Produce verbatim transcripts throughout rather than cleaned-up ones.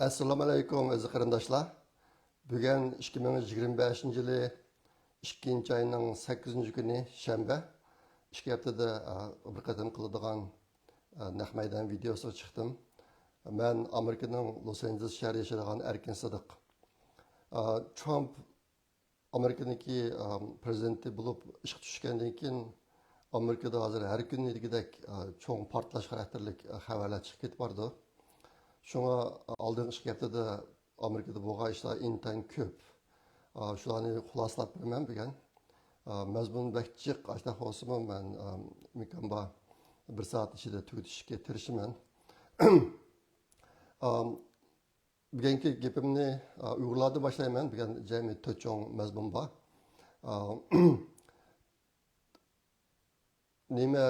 ئەسسالامۇ ئەلەيكۇم، ئەزىز قېرىنداشلار. بۈگۈن ئىككى مىڭ يىگىرمە بەشىنچى يىلى ئىككىنچى ئاينىڭ سەككىزىنچى كۈنى، شەنبە. ئىككى ھەپتىدە، ئە، بىر قېتىم قىلىدىغان، ئە، نەق مەيدان ۋىدېئوسىغا چىقتىم. مەن ئامېرىكىنىڭ لوس ئانژېلېس شەھىرىدە ياشايدىغان ئەركىن سىدىق. ئە، ترامپ ئامېرىكىنىڭكى، ئە، پرېزىدېنتى بولۇپ ئىشقا چۈشكەندىن كېيىن، ئامېرىكىدا ھازىر ھەر كۈنى دېگۈدەك، ئە، چوڭ پارتلاش خاراكتېرلىك، ئە، خەۋەرلەر چىقىپ كېتىپ بارىدۇ. شۇڭا ئالدىنقى ئىككى ھەپتىدە ئامېرىكىدا بولغان ئىشلار ئىنتايىن كۆپ. ئا، شۇلارنى خۇلاسىلاپ بېرىمەن بۈگۈن. ئا، مەزمۇن بەك جىق، ئاشتاق بولسىمۇ مەن، ئا، ئىمكان بار بىر سائەت ئىچىدە تۈگىتىشكە تىرىشىمەن. ئا، بۈگۈنكى گېپىمنى، ئا، ئۇيغۇرلاردىن باشلايمەن. بۈگۈن جەمئىي تۆت چوڭ مەزمۇن بار. ئا، نېمە،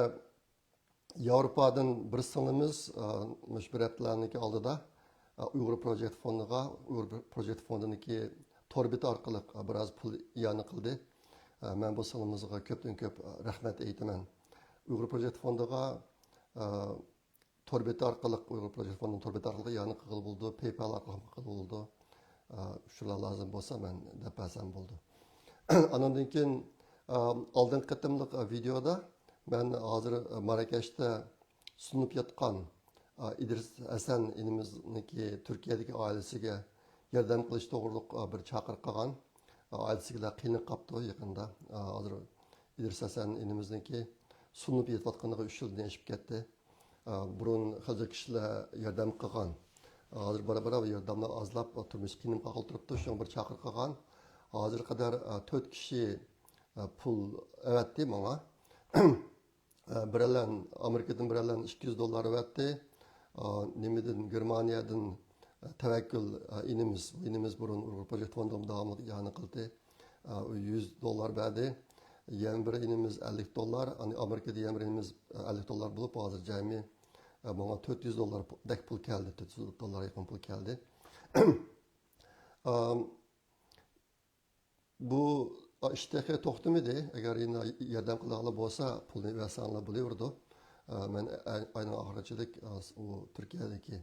ياۋروپادىن بىر سىڭلىمىز، ئا، مۇشۇ بىر ھەپتىلەرنىڭكى ئالدىدا، ئا، ئۇيغۇر پروجېكت فوندىغا، ئۇيغۇر پروجېكت فوندىنىڭكى تور بېتى ئارقىلىق، ئا، بىراز پۇل ئىئانە قىلدى. ئا، مەن بۇ سىڭلىمىزغا كۆپتىن كۆپ، ئا، رەھمەت ئېيتىمەن. ئۇيغۇر پروجېكت فوندىغا، ئا، تور بېتى ئارقىلىق، ئۇيغۇر پروجېكت فوندىنىڭ تور بېتى ئارقىلىق ئىئانە قىلغىلى بولىدۇ، پەيپال ئارقىلىق قىلغىلى بولىدۇ. ئا، شۇلار لازىم بولسا مەن دەپ بەرسەم بولىدۇ. ئانىڭدىن كېيىن، ئا، ئالدىنقى قېتىملىق، ئا، ۋىدېودا مەن ھازىر، ئا، ماراكەشتە سۇنۇپ ياتقان، ئا، ئىدرىس ھەسەن ئىنىمىزنىڭكى تۈركىيەدىكى ئائىلىسىگە ياردەم قىلىش توغرۇلۇق، ئا، بىر چاقىرىق قىلغان. ئا، ئائىلىسىدىكىلەر قىينىلىپ قاپتۇ يېقىندا. ئا، ھازىر ئىدرىس ھەسەن ئىنىمىزنىڭكى سۇنۇپ يېتىۋاتقىنىغا ئۈچ يىلدىن ئېشىپ كەتتى. ئا، بۇرۇن خەنزۇ كىشىلەر ياردەم قىلغان. ھازىر بارا-بارا ياردەملەر ئازلاپ، تۇرمۇش قىيىن قالغىلى تۇرۇپتۇ. شۇڭا بىر چاقىرىق قىلغان. ھازىرغا قەدەر، ئا، تۆت كىشى، ئا، پۇل ئەۋەتتى ماڭا. ئا، بىرەرلەن، ئامېرىكىدىن بىرەرلەن ئىككى يۈز دوللار ئەۋەتتى. ئا، نېمىدىن، گېرمانىيەدىن، ئا، تەۋەككۈل، ئا، ئىنىمىز، بۇ ئىنىمىز بۇرۇن ئۇيغۇر پروجېكت فوندىغا داۋاملىق ئىئانە قىلدى. ئا، ئۇ يۈز دوللار بەردى. يەنە بىر ئىنىمىز ئەللىك دوللار، ئامېرىكىدا يەنە بىر ئىنىمىز ئەللىك دوللار بولۇپ، ھازىر جەمئىي، ئە، ماڭا تۆت يۈز دوللاردەك پۇل كەلدى، تۆت يۈز دوللارغا يېقىن پۇل كەلدى. ئام، بۇ ئىش تېخى توختىمىدى. ئەگەر يەنە ياردەم قىلىدىغانلار بولسا، پۇلنى بەرسەڭلار بولۇۋېرىدۇ. ئە، مەن ئاينىڭ ئاخىرىغىچىلىك، ئە، ئۇ تۈركىيەدىكى،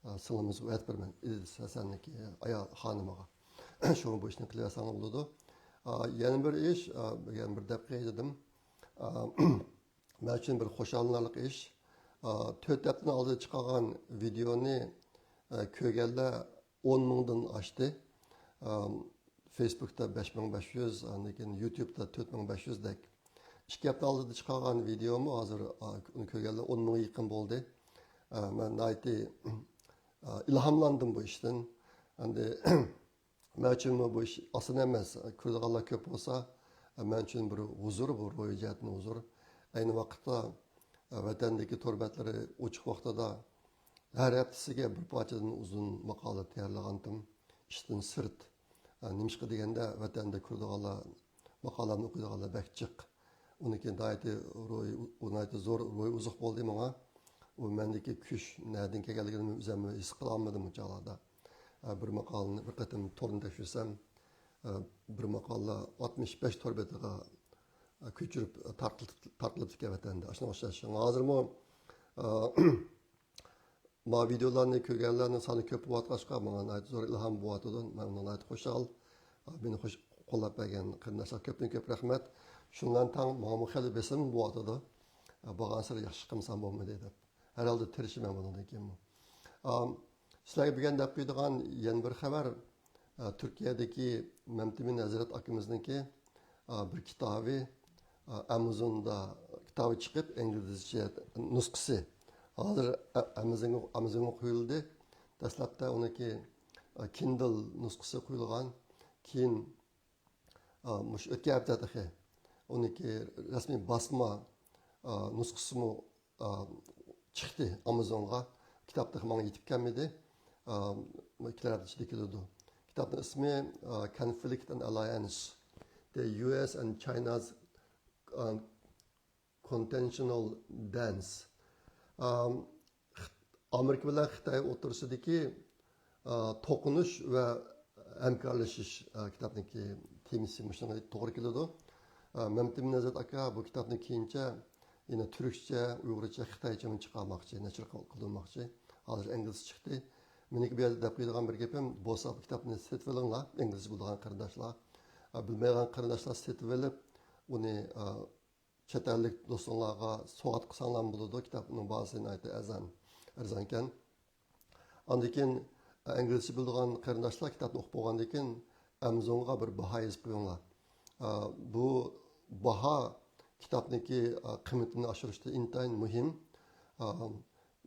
ئە، سىڭلىمىزغا ۋەدە بېرىمەن، ئىدرىس ھەسەننىڭكى ئايال خانىمىغا. شۇڭا بۇ ئىشنى قىلىۋەرسەڭلار بولىدۇ. ئا، يەنە بىر ئىش، ئا، يەنە بىر دەپ قوياي دېدىم. ئا، مەن ئۈچۈن بىر خۇشاللىنارلىق ئىش. ئا، تۆت ھەپتىنىڭ ئالدىدا چىقارغان ۋىدېونى، ئا، كۆرگەنلەر ئون مىڭدىن ئاشتى. ئا، فېيسبۇكتا بەش مىڭ بەش يۈز، ئاندىن كېيىن يۇتيۇبتا تۆت مىڭ بەش يۈزدەك. ئىككى ھەپتە ئالدىدا چىقارغان ۋىدېومۇ ھازىر، ئا، ئۇنى كۆرگەنلەر ئون مىڭغا يېقىن بولدى. ئا، مەن ناھايىتى، ئا، ئىلھاملاندىم بۇ ئىشتىن. ئەمدى مەن ئۈچۈنمۇ بۇ ئىش ئاسان ئەمەس. كۆرىدىغانلار كۆپ بولسا، مەن ئۈچۈن بىر ھۇزۇر، بۇ روھىي جەھەتتىن ھۇزۇر. ئەينى ۋاقىتتا، ۋەتەندىكى تور بەتلىرى ئوچۇق ۋاقتىدا ھەر ھەپتىسىگە بىر پارچىدىن ئۇزۇن ماقالە تەييارلىغانتىم. ئىشتىن سىرت. نېمىشقا دېگەندە، ۋەتەندە كۆرىدىغانلار، ماقالەمنى ئوقۇيدىغانلار بەك جىق. ئۇنىڭكى ناھايىتى روھىي، ئۇ ناھايىتى زور روھىي ئوزۇق بولدى ماڭا. ئۇ مەندىكى كۈچ نەدىن كەلگەنلىكىنى ئۆزۈممۇ ھېس قىلالمىدىم ئۇ چاغلاردا. ئە، بىر ماقالىنى بىر قېتىم تورنى تەكشۈرسەم، ئە، بىر ماقالە ئاتمىش بەش تور بېتىغا، ئە، كۆچۈرۈپ، ئە، تارقىلىپ، تارقىلىپتىكەن ۋەتەندە. ئاشۇنىڭغا ئوخشاش. ھازىرمۇ، ئە، ما ۋىدېئولارنى كۆرگەنلەرنىڭ سانى كۆپ بولۇۋاتقاچقا، ماڭا ناھايىتى زور ئىلھام بولۇۋاتىدۇ. مەن ئۇنىڭغا ناھايىتى خۇشال. مېنى خوش، قوللاپ بەرگەن قېرىنداشلارغا كۆپتىن كۆپ رەھمەت. شۇنىڭ بىلەن تەڭ ماڭىمۇ خېلى بېسىم بولۇۋاتىدۇ. بارغانسېرى ياخشى قىلمىسام بولمىدى دەپ. ھەر ھالدا تىرىشىمەن بۇنىڭدىن كېيىنمۇ. ئام، سىلەرگە بۈگۈن دەپ قويىدىغان يەنە بىر خەۋەر، ئا، تۈركىيەدىكى مەمتىمىن ھەزرەت ئاكىمىزنىڭكى، ئا، بىر كىتابى، ئا، ئامازوندا كىتابى چىقىپ، ئىنگلىزچە نۇسخىسى. ھازىر ئا-، ئامازونغا، ئامازونغا قويۇلدى. دەسلەپتە ئۇنىڭكى، ئا، كىندل نۇسخىسى قويۇلغان. كېيىن، ئا، مۇشۇ ئۆتكەن ھەپتە تېخى ئۇنىڭكى رەسمىي باسما، ئا، نۇسخىسىمۇ، ئا، چىقتى ئامازونغا. كىتاب تېخى ماڭا يېتىپ كەلمىدى. ئا، كېلەر ھەپتە ئىچىدە كېلىدۇ. كىتابنىڭ ئىسمى، ئا، Conflict and Alliance, The U S and China's، ئا، Contentional Dance. ئا، ئامېرىكا بىلەن خىتاي ئوتتۇرىسىدىكى، ئا، توقۇنۇش ۋە ھەمكارلىشىش، ئا، كىتابنىڭكى تېمىسى مۇشۇنىڭغا توغرا كېلىدۇ. ئا، مەمتىمىن ھەزرەت ئاكا بۇ كىتابنى كېيىنچە يەنە تۈركچە، ئۇيغۇرچە، خىتايچىمۇ چىقارماقچى، نەشر قىل-، قىلدۇرماقچى. ھازىر ئىنگلىزچە چىقتى. مېنىڭكى بۇ يەردە دەپ قويىدىغان بىر گېپىم، بولسا بۇ كىتابنى سېتىۋېلىڭلار، ئىنگلىزچە بىلىدىغان قېرىنداشلار. ئە، بىلمەيدىغان قېرىنداشلار سېتىۋېلىپ، ئۇنى، ئە، چەت ئەللىك دوستۇڭلارغا سوۋغات قىلساڭلارمۇ بولىدۇ. كىتابنىڭ باھاسى ناھايىتى ئەرزان، ئەرزانكەن. ئاندىن كېيىن، ئە، ئىنگلىزچە بىلىدىغان قېرىنداشلار كىتابنى ئوقۇپ بولغاندىن كېيىن، ئامازونغا بىر باھا يېزىپ قويۇڭلار. ئە، بۇ باھا كىتابنىڭكى، ئە، قىممىتىنى ئاشۇرۇشتا ئىنتايىن مۇھىم. ئە،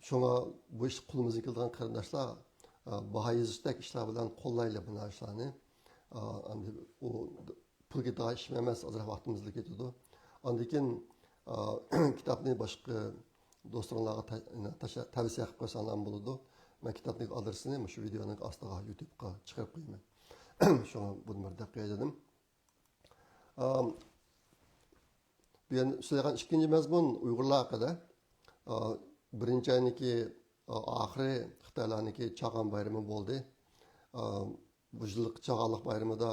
شۇڭا بۇ ئىش قولىمىزدىن كېلىدىغان قېرىنداشلار، ئە، باھا يېزىشتەك ئىشلار بىلەن قوللايلى بۇ ئىشلارنى. ئە، ئەمدى ئۇ پۇل كېتىدىغان ئىشمۇ ئەمەس، ئازراق ۋاقتىمىزلا كېتىدۇ. ئاندىن كېيىن، ئە، كىتابنى باشقا دوستلىرىڭلارغا تا-، تاشا-، تەۋسىيە قىلىپ قويساڭلارمۇ بولىدۇ. مەن كىتابنىڭ ئادرېسىنى مۇشۇ ۋىدېئونىڭ ئاستىغا يۇتۇبقا چىقىرىپ قويىمەن. شۇڭا بۇنى بىر دەپ قوياي دېدىم. ئام، بۇ يەردە سۆزلەيدىغان ئىككىنچى مەزمۇن ئۇيغۇرلار ھەققىدە. ئا، بىرىنچى ئاينىڭكى، ئا، ئاخىرى خىتايلارنىڭكى چاغان بايرىمى بولدى. ئا، بۇ يىللىق چاغانلىق بايرىمىدا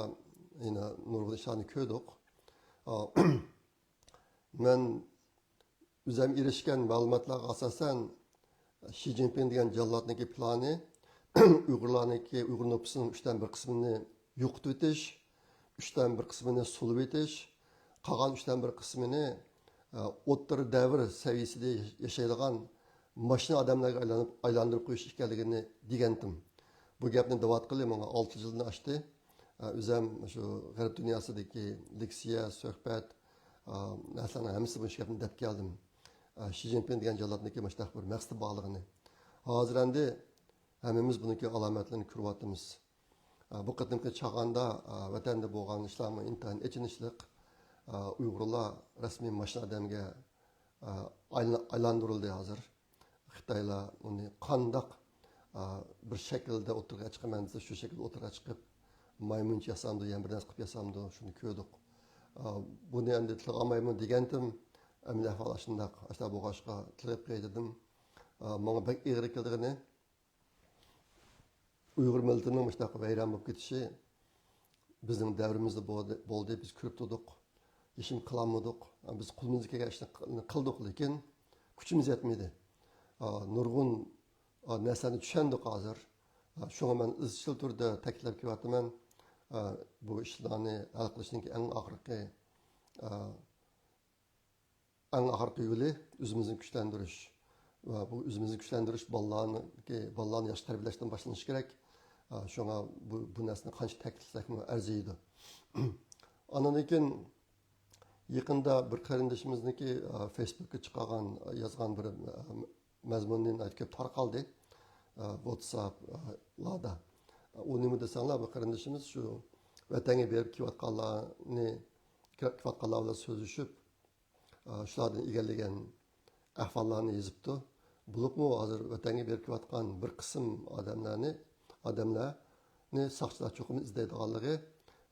يەنە نۇرغۇن ئىشلارنى كۆردۇق. ئا، مەن ئۆزۈم ئېرىشكەن مەلۇماتلارغا ئاساسەن، شى جىنپىڭ دېگەن جاللاتنىڭكى پىلانى ئۇيغۇرلارنىڭكى، ئۇيغۇر نوپۇسىنىڭ ئۈچتىن بىر قىسمىنى يوقىتىۋېتىش، ئۈچتىن بىر قىسمىنى سولىۋېتىش، قالغان ئۈچتىن بىر قىسمىنى، ئە، ئوتتۇرا دەۋر سەۋىيەسىدە ياشايدىغان ماشىنا ئادەملەرگە ئايلانىپ، ئايلاندۇرۇپ قويۇش ئىكەنلىكىنى دېگەنتىم. بۇ گەپنى دەۋاتقىلى ماڭا ئالتە يىلدىن ئاشتى. ئە، ئۆزۈم شۇ غەرب دۇنياسىدىكى لېكسىيە، سۆھبەت، ئە، نەرسىلەرنىڭ ھەممىسى بۇ گەپنى دەپ كەلدىم. ئە، شى جىنپىڭ دېگەن جاللاتنىڭكى مۇشۇنداق بىر مەقسىتى بارلىقىنى. ھازىر ئەمدى ھەممىمىز بۇنىڭكى ئالامەتلىرىنى كۆرۈۋاتىمىز. ئە، بۇ قېتىمقى چاغاندا، ئە، ۋەتەندە بولغان ئىشلارمۇ ئىنتايىن ئېچىنىشلىق. ئە، ئۇيغۇرلار رەسمىي ماشىنا ئادەمگە، ئە، ئايلا-، ئايلاندۇرۇلدى ھازىر. خىتايلار ئۇنى قانداق، ئە، بىر شەكىلدە ئوتتۇرىغا چىقىمەن دېسە، شۇ شەكىلدە ئوتتۇرىغا چىقىپ، مايمۇنچە ياسامدۇ، يەنە بىر نەرسە قىلىپ ياسامدۇ، شۇنى كۆردۇق. ئە، بۇنى ئەمدى تىلغا ئالمايمەن دېگەنتىم، ئەمەلىي ئەھۋال ئاشۇنداق، ئاشۇنداق بولغاچقا تىلغا ئېلىپ قوياي دېدىم. ئە، ماڭا بەك ئېغىر كېلىدىغىنى، ئۇيغۇر مىللىتىنىڭ مۇشۇنداق ۋەيران بولۇپ كېتىشى بىزنىڭ دەۋرىمىزدە بولدى، بولدى، بىز كۆرۈپ تۇردۇق. ھېچنېمە قىلالمىدۇق. بىز قولىمىزدىن كەلگەن ئىشنى قىل-، قىلدۇق، لېكىن كۈچىمىز يەتمىدى. ئا، نۇرغۇن، ئا، نەرسىلەرنى چۈشەندۇق ھازىر. ئا، شۇڭا مەن ئىزچىل تۈردە تەكىتلەپ كېلىۋاتىمەن. ئا، بۇ ئىشلارنى ھەل قىلىشنىڭكى ئەڭ ئاخىرقى، ئا، ئەڭ ئاخىرقى يولى ئۆزىمىزنى كۈچلەندۈرۈش. ۋە بۇ ئۆزىمىزنى كۈچلەندۈرۈش بالىلارنىڭكى، بالىلارنى ياخشى تەربىيەلەشتىن باشلىنىشى كېرەك. ئا، شۇڭا بۇ، بۇ نەرسىنى قانچە تەكىتلىسەكمۇ ئەرزىيدۇ. ئاندىن كېيىن يېقىندا بىر قېرىندىشىمىزنىڭكى، ئا، فېيسبۇكقا چىقارغان، يازغان بىر، ئا، مەزمۇنى ناھايىتى كۆپ تارقالدى. ئا، ۋاتساپلاردا. ئۇ نېمە دېسەڭلار، بۇ قېرىندىشىمىز شۇ ۋەتەنگە بېرىپ كېلىۋاتقانلارنى، كېلىۋاتقانلار بىلەن سۆزلىشىپ، ئا، شۇلاردىن ئىگىلىگەن ئەھۋاللارنى يېزىپتۇ. بولۇپمۇ ھازىر ۋەتەنگە بېرىپ كېلىۋاتقان بىر قىسىم ئادەملەرنى، ئادەملەرنى ساقچىلار چوقۇم ئىزدەيدىغانلىقى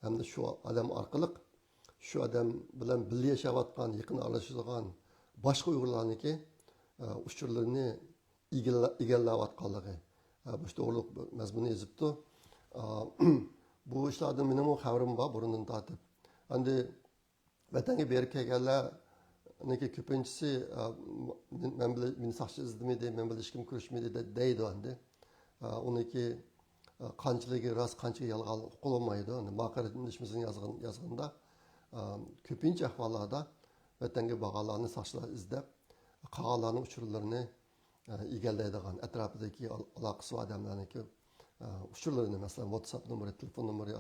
ھەمدە شۇ ئادەم ئارقىلىق شۇ ئادەم بىلەن بىللە ياشاۋاتقان، يېقىن ئارىلىشىدىغان باشقا ئۇيغۇرلارنىڭكى، ئە، ئۇچۇرلىرىنى ئىگىلە-، ئىگىلەۋاتقانلىقى، ئە، مۇشۇ توغرۇلۇق مەزمۇننى يېزىپتۇ. ئا، بۇ ئىشلاردىن مېنىڭمۇ خەۋىرىم بار بۇرۇندىن تارتىپ. ئەمدى ۋەتەنگە بېرىپ كەلگەنلەرنىڭكى كۆپىنچىسى، ئا، مەن بىلەن، مېنى ساقچى ئىزدىمىدى، مەن بىلەن ھېچكىم كۆرۈشمىدى دە-، دەيدۇ ئەمدى. ئا، ئۇنىڭكى، ئا، قانچىلىكى راست، قانچىلىكى يالغان ئۇقۇلمايدۇ. ئەمدى ما قېرىندىشىمىزنىڭ يازغان، يازغىنىدا، ئا، كۆپىنچە ئەھۋاللاردا ۋەتەنگە بارغانلارنى ساقچىلار ئىزدەپ، قالغانلارنىڭ ئۇچۇرلىرىنى ئىگىلەيدىغان، ئەتراپىدىكى ئال-، ئالاقىسى بار ئادەملەرنىڭكى، ئۇچۇرلىرىنى، مەسىلەن، ۋاتساپ نومۇرى، تېلېفون نومۇرى،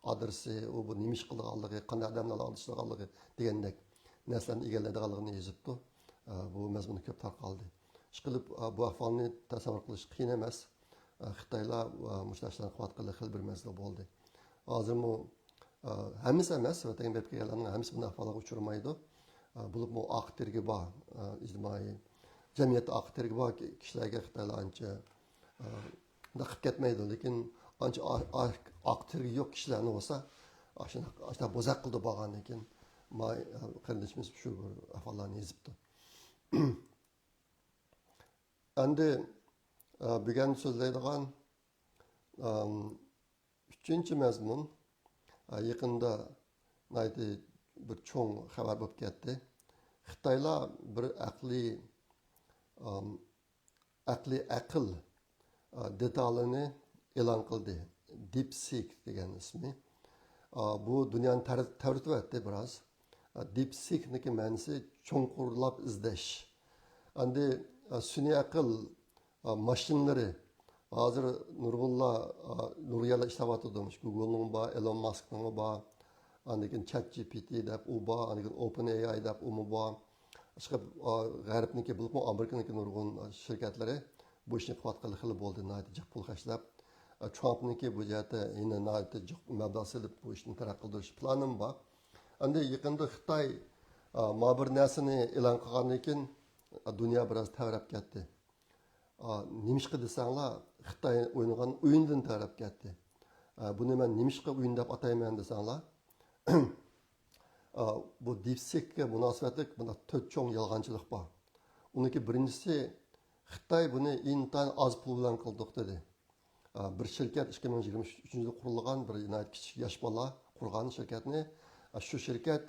ئادرېسى، ئۇ بۇ نېمە ئىش قىلىدىغانلىقى، قانداق ئادەملەر بىلەن ئارىلىشىدىغانلىقى دېگەندەك نەرسىلەرنى ئىگىلەيدىغانلىقىنى يېزىپتۇ. بۇ مەزمۇن كۆپ تارقالدى. ئىشقىلىپ، بۇ ئەھۋالنى تەسەۋۋۇر قىلىش قىيىن ئەمەس. خىتايلار مۇشۇ ئىشلارنى قىلىۋاتقىلى خېلى بىر مەزگىل بولدى. ھازىرمۇ، ھەممىسى ئەمەس، ۋەتەنگە بېرىپ كەلگەنلەرنىڭ ھەممىسى بۇنداق ئەھۋالغا ئۇچرىمايدۇ. بولۇپمۇ ئاق تېرىگى بار، ئىجتىمائىي جەمئىيەتتە ئاق تېرىگى بار كىشىلەرگە خىتايلار ئانچە، ئۇنداق قىلىپ كەتمەيدۇ. لېكىن ئانچە ئا-، ئا-، ئاق تېرىگى يوق كىشىلەرنى بولسا، ئاشۇنداق، ئاشۇنداق بوزەك قىلىدۇ بارغاندىن كېيىن. ما-، قېرىندىشىمىز شۇ بىر ئەھۋاللارنى يېزىپتۇ. ئەمدى، ئە، بۈگۈن سۆزلەيدىغان، ئەم، ئۈچىنچى مەزمۇن، ئە، يېقىندا ناھايىتى بىر چوڭ خەۋەر بولۇپ كەتتى. خىتايلار بىر ئەقلىي، ئەم، ئەقلىي ئەقىل، دېتالىنى ئېلان قىلدى. دىپسىك دېگەن ئىسمى. بۇ دۇنيانى تەۋرىتىۋەتتى بىراز. دىپسىكنىڭكى مەنىسى چوڭقۇرلاپ ئىزدەش. ئەمدى سۈنئىي ئەقىل ماشىنىلىرى، ھازىر نۇرغۇنلار، نۇرغۇنلار ئىشلەۋاتىدۇ. گۇگلنىڭ بار، ئېلون ماسكنىڭ بار، ئاندىن كېيىن چات جى پى تى دەپ ئۇ بار، ئاندىن كېيىن ئوپېن ئېي ئاي دەپ ئۇمۇ بار. ئىشقىلىپ، غەربنىڭكى، بولۇپمۇ ئامېرىكىنىڭكى نۇرغۇن شىركەتلىرى بۇ ئىشنى قىلىۋاتقىلى خېلى بولدى، ناھايىتى جىق پۇل خەجلەپ. ترامپنىڭكى بۇ جەھەتتە يەنە ناھايىتى جىق مەبلەغ سېلىپ، بۇ ئىشنى تەرەققىي قىلدۇرۇش پىلانىمۇ بار. ئەمدى يېقىندا خىتاي، ما بىر نەرسىنى ئېلان قىلغاندىن كېيىن، دۇنيا بىراز تەۋرەپ كەتتى. نېمىشقا دېسەڭلار، خىتاي ئوينىغان ئويۇندىن تەۋرەپ كەتتى. بۇنى مەن نېمىشقا ئويۇن دەپ ئاتايمەن دېسەڭلار، بۇ دىپسىككە مۇناسىۋەتلىك مۇنداق تۆت چوڭ يالغانچىلىق بار. ئۇنىڭكى بىرىنچىسى، خىتاي بۇنى ئىنتايىن ئاز پۇل بىلەن قىلدۇق دېدى. بىر شىركەت ئىككى مىڭ يىگىرمە ئۈچىنچى يىلى قۇرۇلغان، بىر ناھايىتى كىچىك ياش بالا قۇرغان شىركەتنى، شۇ شىركەت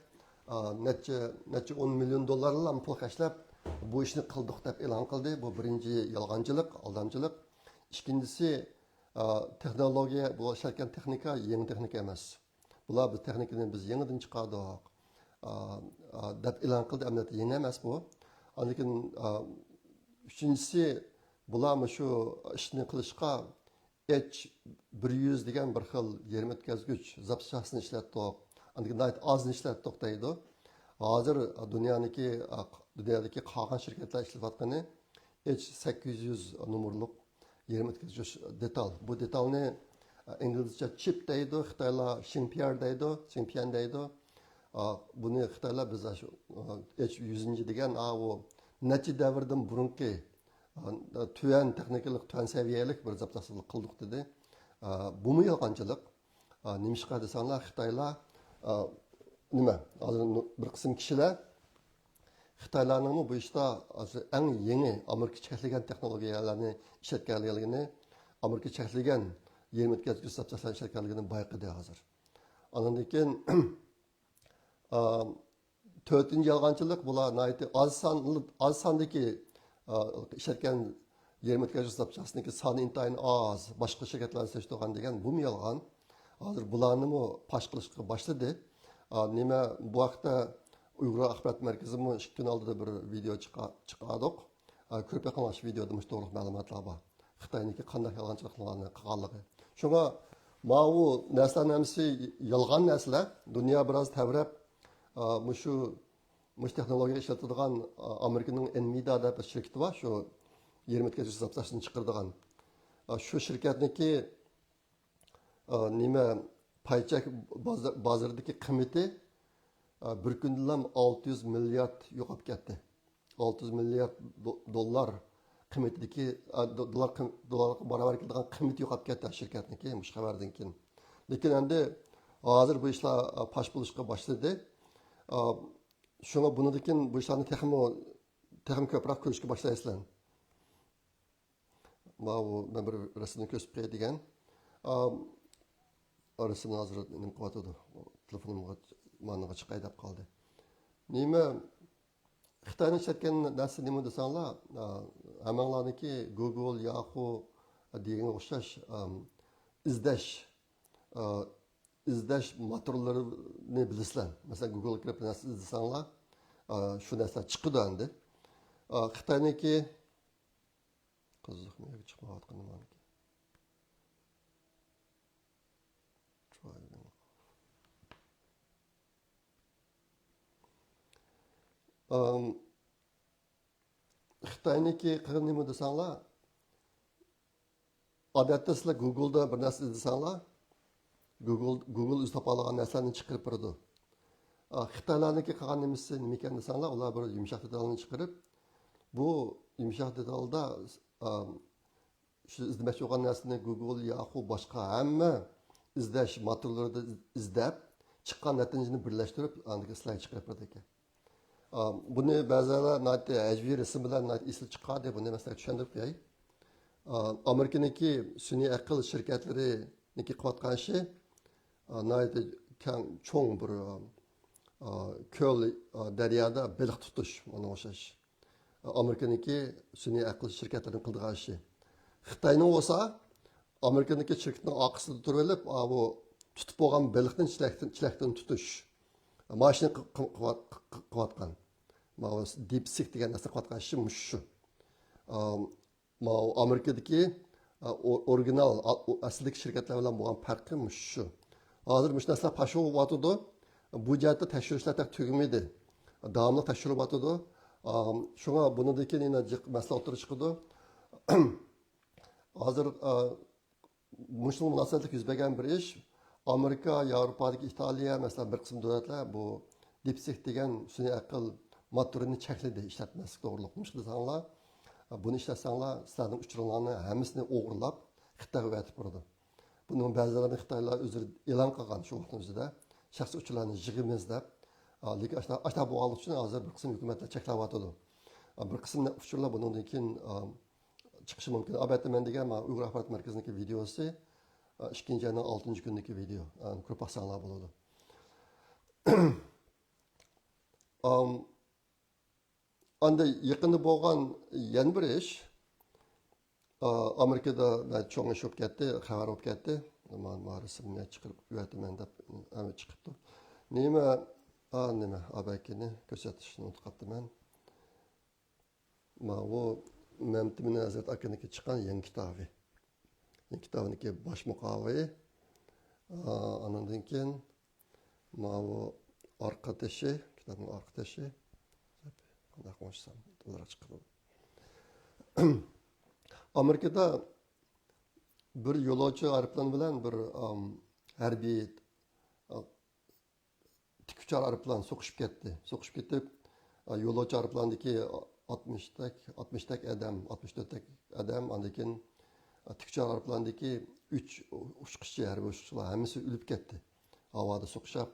نەچچە، نەچچە ئون مىليون دوللارلام پۇل خەجلەپ، بۇ ئىشنى قىلدۇق دەپ ئېلان قىلدى. بۇ بىرىنچى يالغانچىلىق، ئالدامچىلىق. ئىككىنچىسى، تېخنولوگىيە، بۇ ئىشلەتكەن تېخنىكا يېڭى تېخنىكا ئەمەس. بۇلار بىز تېخنىكىنى بىز يېڭىدىن چىقاردۇق، دەپ ئېلان قىلدى. ئەمەلىيەتتە يېڭى ئەمەس بۇ. ئاندىن كېيىن، ئۈچىنچىسى، بۇلار مۇشۇ ئىشنى قىلىشقا ئېچ بىر يۈز دېگەن بىر خىل يېرىم ئۆتكەزگۈچ زاپچاسنى ئىشلەتتۇق. ئاندىن كېيىن ناھايىتى ئازنى ئىشلەتتۇق دەيدۇ. ھازىر دۇنيانىڭكى، دۇنيادىكى قالغان شىركەتلەر ئىشلىتىۋاتقىنى ئېچ سەككىز يۈز نومۇرلۇق يېرىم ئۆتكۈزگۈچ دېتال. بۇ دېتالنى ئىنگلىزچە چىپ دەيدۇ، خىتايلار شىڭپيار دەيدۇ، شىڭپيەن دەيدۇ. بۇنى خىتايلار بىز شۇ ئېچ يۈزىنچى دېگەن، ئا، ئۇ نەچچە دەۋردىن بۇرۇنقى، تۆۋەن تېخنىكىلىق، تۆۋەن سەۋىيەلىك بىر زاپچاسلىق قىلدۇق دېدى. بۇمۇ يالغانچىلىق. نېمىشقا دېسەڭلار، خىتايلار، نېمە، ھازىر بىر قىسىم كىشىلەر خىتايلارنىڭمۇ بۇ ئىشتا ھازىر ئەڭ يېڭى ئامېرىكا چەكلىگەن تېخنولوگىيەلەرنى ئىشلەتكەنلىكىنى، ئامېرىكا چەكلىگەن يېرىم ئۆتكەزگۈچ زاپچاسلارنى ئىشلەتكەنلىكىنى بايقىدى ھازىر. ئاندىن كېيىن، ئا، تۆتىنچى يالغانچىلىق، بۇلار ناھايىتى ئاز سان، ئاز ساندىكى، ئا، ئىشلەتكەن يېرىم ئۆتكەزگۈچ زاپچاسىنىڭكى سانى ئىنتايىن ئاز، باشقا شىركەتلەرنى سېلىشتۇرغان دېگەن بۇمۇ يالغان. ھازىر بۇلارنىمۇ پاش قىلىشقا باشلىدى. ئا، نېمە، بۇ ھەقتە ئۇيغۇر ئاخبارات مەركىزىمۇ ئىككى كۈن ئالدىدا بىر ۋىدېئو چىقا-، چىقاردۇق. ئا، كۆرۈپ بېقىڭلار، شۇ ۋىدېئودا مۇشۇ توغرىلىق مەلۇماتلار بار. خىتاينىڭكى قانداق يالغانچىلىقلارنى قىلغانلىقى. شۇڭا ماۋۇ نەرسىلەرنىڭ ھەممىسى يالغان نەرسىلەر. دۇنيا بىراز تەۋرەپ، ئا، مۇشۇ، مۇشۇ تېخنولوگىيە ئىشلىتىدىغان، ئا، ئامېرىكىنىڭ ئېنۋىدىيا دەپ بىر شىركىتى بار، شۇ يېرىم ئۆتكەزگۈچ زاپچاسنى چىقىرىدىغان. ئا، شۇ شىركەتنىڭكى، ئا، نېمە، پاي چەك بازا-، بازىرىدىكى قىممىتى، ئا، بىر كۈندىلا ئالتە يۈز مىليارد يوقاپ كەتتى. ئالتە يۈز مىليارد دو-، دوللار قىممىتىدىكى، ئا، دو-، دوللار قىم-، دوللارغا باراۋەر كېلىدىغان قىممىتى يوقاپ كەتتى شىركەتنىڭكى مۇشۇ خەۋەردىن كېيىن. لېكىن ئەمدى ھازىر بۇ ئىشلار، ئا، پاش بولۇشقا باشلىدى. ئا، شۇڭا بۇنىڭدىن كېيىن بۇ ئىشلارنى تېخىمۇ، تېخىمۇ كۆپرەك كۆرۈشكە باشلايسىلەر. ماۋۇ مەن بىر رەسىمنى كۆرسىتىپ قوياي دېگەن. ئا، رەسىمنى ھازىر نېمە قىلىۋاتىدۇ؟ تېلېفونۇمغا، مانىغا چىقاي دەپ قالدى. نېمە، خىتاينىڭ ئىشلەتكەن نەرسىسى نېمە دېسەڭلار، ئا، ھەممىڭلارنىڭكى گۇگل، ياخۇ دېگەنگە ئوخشاش، ئا، ئىزدەش، ئا، ئىزدەش موتورلىرىنى بىلىسىلەر. مەسىلەن، گۇگلغا كىرىپ نەرسە ئىزدىسەڭلار، ئا، شۇ نەرسىلەر چىقىدۇ ئەمدى. ئا، خىتاينىڭكى قىزىق، نېمىگە چىقمايۋاتقىنى مانىكى. ئام، خىتاينىڭكى قىلغىنى نېمە دېسەڭلار، ئادەتتە سىلەر گۇگلدا بىر نەرسە ئىزدىسەڭلار، گۇگل، گۇگل ئۆزى تاپالىغان نەرسىلەرنى چىقىرىپ بېرىدۇ. ئا، خىتايلارنىڭكى قىلغان نېمىسى نېمىكەن دېسەڭلار، ئۇلار بىر يۇمشاق دېتالنى چىقىرىپ، بۇ يۇمشاق دېتالدا، ئا، شۇ ئىزدىمەكچى بولغان نەرسىنى گۇگل، ياخۇ، باشقا ھەممە ئىزدەش موتورلىرىدا ئىز-، ئىزدەپ، چىققان نەتىجىنى بىرلەشتۈرۈپ، ئاندىن كېيىن سىلەرگە چىقىرىپ بېرىدىكەن. ئا، بۇنى بەزىلەر ناھايىتى ھەجۋىي رەسىم بىلەن ناھايىتى ئېسىل چىقاردى، بۇنى مەن سىلەرگە چۈشەندۈرۈپ قوياي. ئا، ئامېرىكىنىڭكى سۈنئىي ئەقىل شىركەتلىرىنىڭكى قىلىۋاتقان ئىشى، ئا، ناھايىتى كەڭ، چوڭ بىر، ئا، كۆل، ئا، دەريادا بېلىق تۇتۇش، ئۇنىڭغا ئوخشاش. ئامېرىكىنىڭكى سۈنئىي ئەقىل شىركەتلىرىنىڭ قىلىدىغان ئىشى. خىتاينىڭ بولسا ئامېرىكىدىكى شىركىتىنىڭ ئارقىسىدا تۇرۇۋېلىپ، ئا، بۇ تۇتۇپ بولغان بېلىقنى چېلەكتىن، چېلەكتىن تۇتۇش ماشىنىنى قى-، قى-، قىلىۋاتقان. ماۋۇ دىپسىك دېگەن نەرسە قىلىۋاتقان ئىشى مۇشۇ شۇ. ئا، ماۋۇ ئامېرىكىدىكى، ئا، ئو-، ئورىگىنال، ئا، ئو-، ئەسلىدىكى شىركەتلەر بىلەن بولغان پەرقى مۇشۇ شۇ. ھازىر مۇشۇ نەرسىلەر پاش بولۇۋاتىدۇ. بۇ جەھەتتە تەكشۈرۈشلەر تېخى تۈگىمىدى. داۋاملىق تەكشۈرۈلۈۋاتىدۇ. ئا، شۇڭا بۇنىڭدىن كېيىن يەنە جىق مەسىلە ئوتتۇرىغا چىقىدۇ. ھازىر، ئا، مۇشۇنىڭغا مۇناسىۋەتلىك يۈز بەرگەن بىر ئىش، ئامېرىكا، ياۋروپادىكى ئىتالىيە، مەسىلەن، بىر قىسىم دۆلەتلەر بۇ دىپسىك دېگەن سۈنئىي ئەقىل موتورىنى چەكلىدى ئىشلەتمەسلىك توغرۇلۇق. نېمىشقا دېسەڭلار، بۇنى ئىشلەتسەڭلار، سىلەرنىڭ ئۇچۇرۇڭلارنى ھەممىسىنى ئوغرىلاپ، خىتايغا ئەۋەتىپ بېرىدۇ. بۇنىڭ بەزىلىرىنى خىتايلار ئۆزلىرى ئېلان قىلغان شۇ ۋاقىتنىڭ ئۆزىدە، شەخسىي ئۇچۇرلارنى يىغىمىز دەپ. ئا، لېكىن ئاشۇنداق، ئاشۇنداق بولغانلىقى ئۈچۈن ھازىر بىر قىسىم ھۆكۈمەتلەر چەكلەۋاتىدۇ. ئا، بىر قىسىم ئۇچۇرلار بۇنىڭدىن كېيىن، ئا، چىقىشى مۇمكىن. ئەلۋەتتە، مەن دېگەن مانا ئۇيغۇر ئاخبارات مەركىزىنىڭكى ۋىدېئوسى، ئىككىنچى ئاينىڭ ئالتىنچى كۈنىدىكى ۋىدېئو. كۆرۈپ باقساڭلار بولىدۇ. ئام، ئاندىن يېقىندا بولغان يەنە بىر ئىش. ئامېرىكىدا بەك چوڭ ئىش بولۇپ كەتتى، خەۋەر بولۇپ كەتتى. مانا، مانا رەسىمنى چىقىرىپ ئەۋەتىمەن دەپ، ئەمە چىقىپتۇ. نېمە، ئا، نېمە، ئابەكىنى كۆرسەتىشنى ئۇنتۇپ قاپتىمەن. ماۋۇ مەمتىمىن ھەزرەت ئاكىنىڭكى چىققان يېڭى كىتابى. يېڭى كىتابىنىڭكى باش مۇقاۋىسى. ئا، ئانىڭدىن كېيىن ماۋۇ ئارقا تېشى، كىتابنىڭ ئارقا تېشى. قانداق ئوڭشىسام، ئۇزۇنراق چىقىدۇ. ئامېرىكىدا بىر يولۇچى ئايروپىلان بىلەن بىر، ئام، ھەربىي، ئا، تىك ئۇچار ئايروپىلان سوقۇشۇپ كەتتى. سوقۇشۇپ كېتىپ، ئا، يولۇچى ئايروپىلاندىكى ئاتمىشتەك، ئاتمىشتەك ئادەم، ئاتمىش تۆتتەك ئادەم، ئاندىن كېيىن، ئا، تىك ئۇچار ئايروپىلاندىكى ئۈچ ئۇچقۇچى، ھەربىي ئۇچقۇچىلار ھەممىسى ئۆلۈپ كەتتى. ھاۋادا سوقۇشۇپ.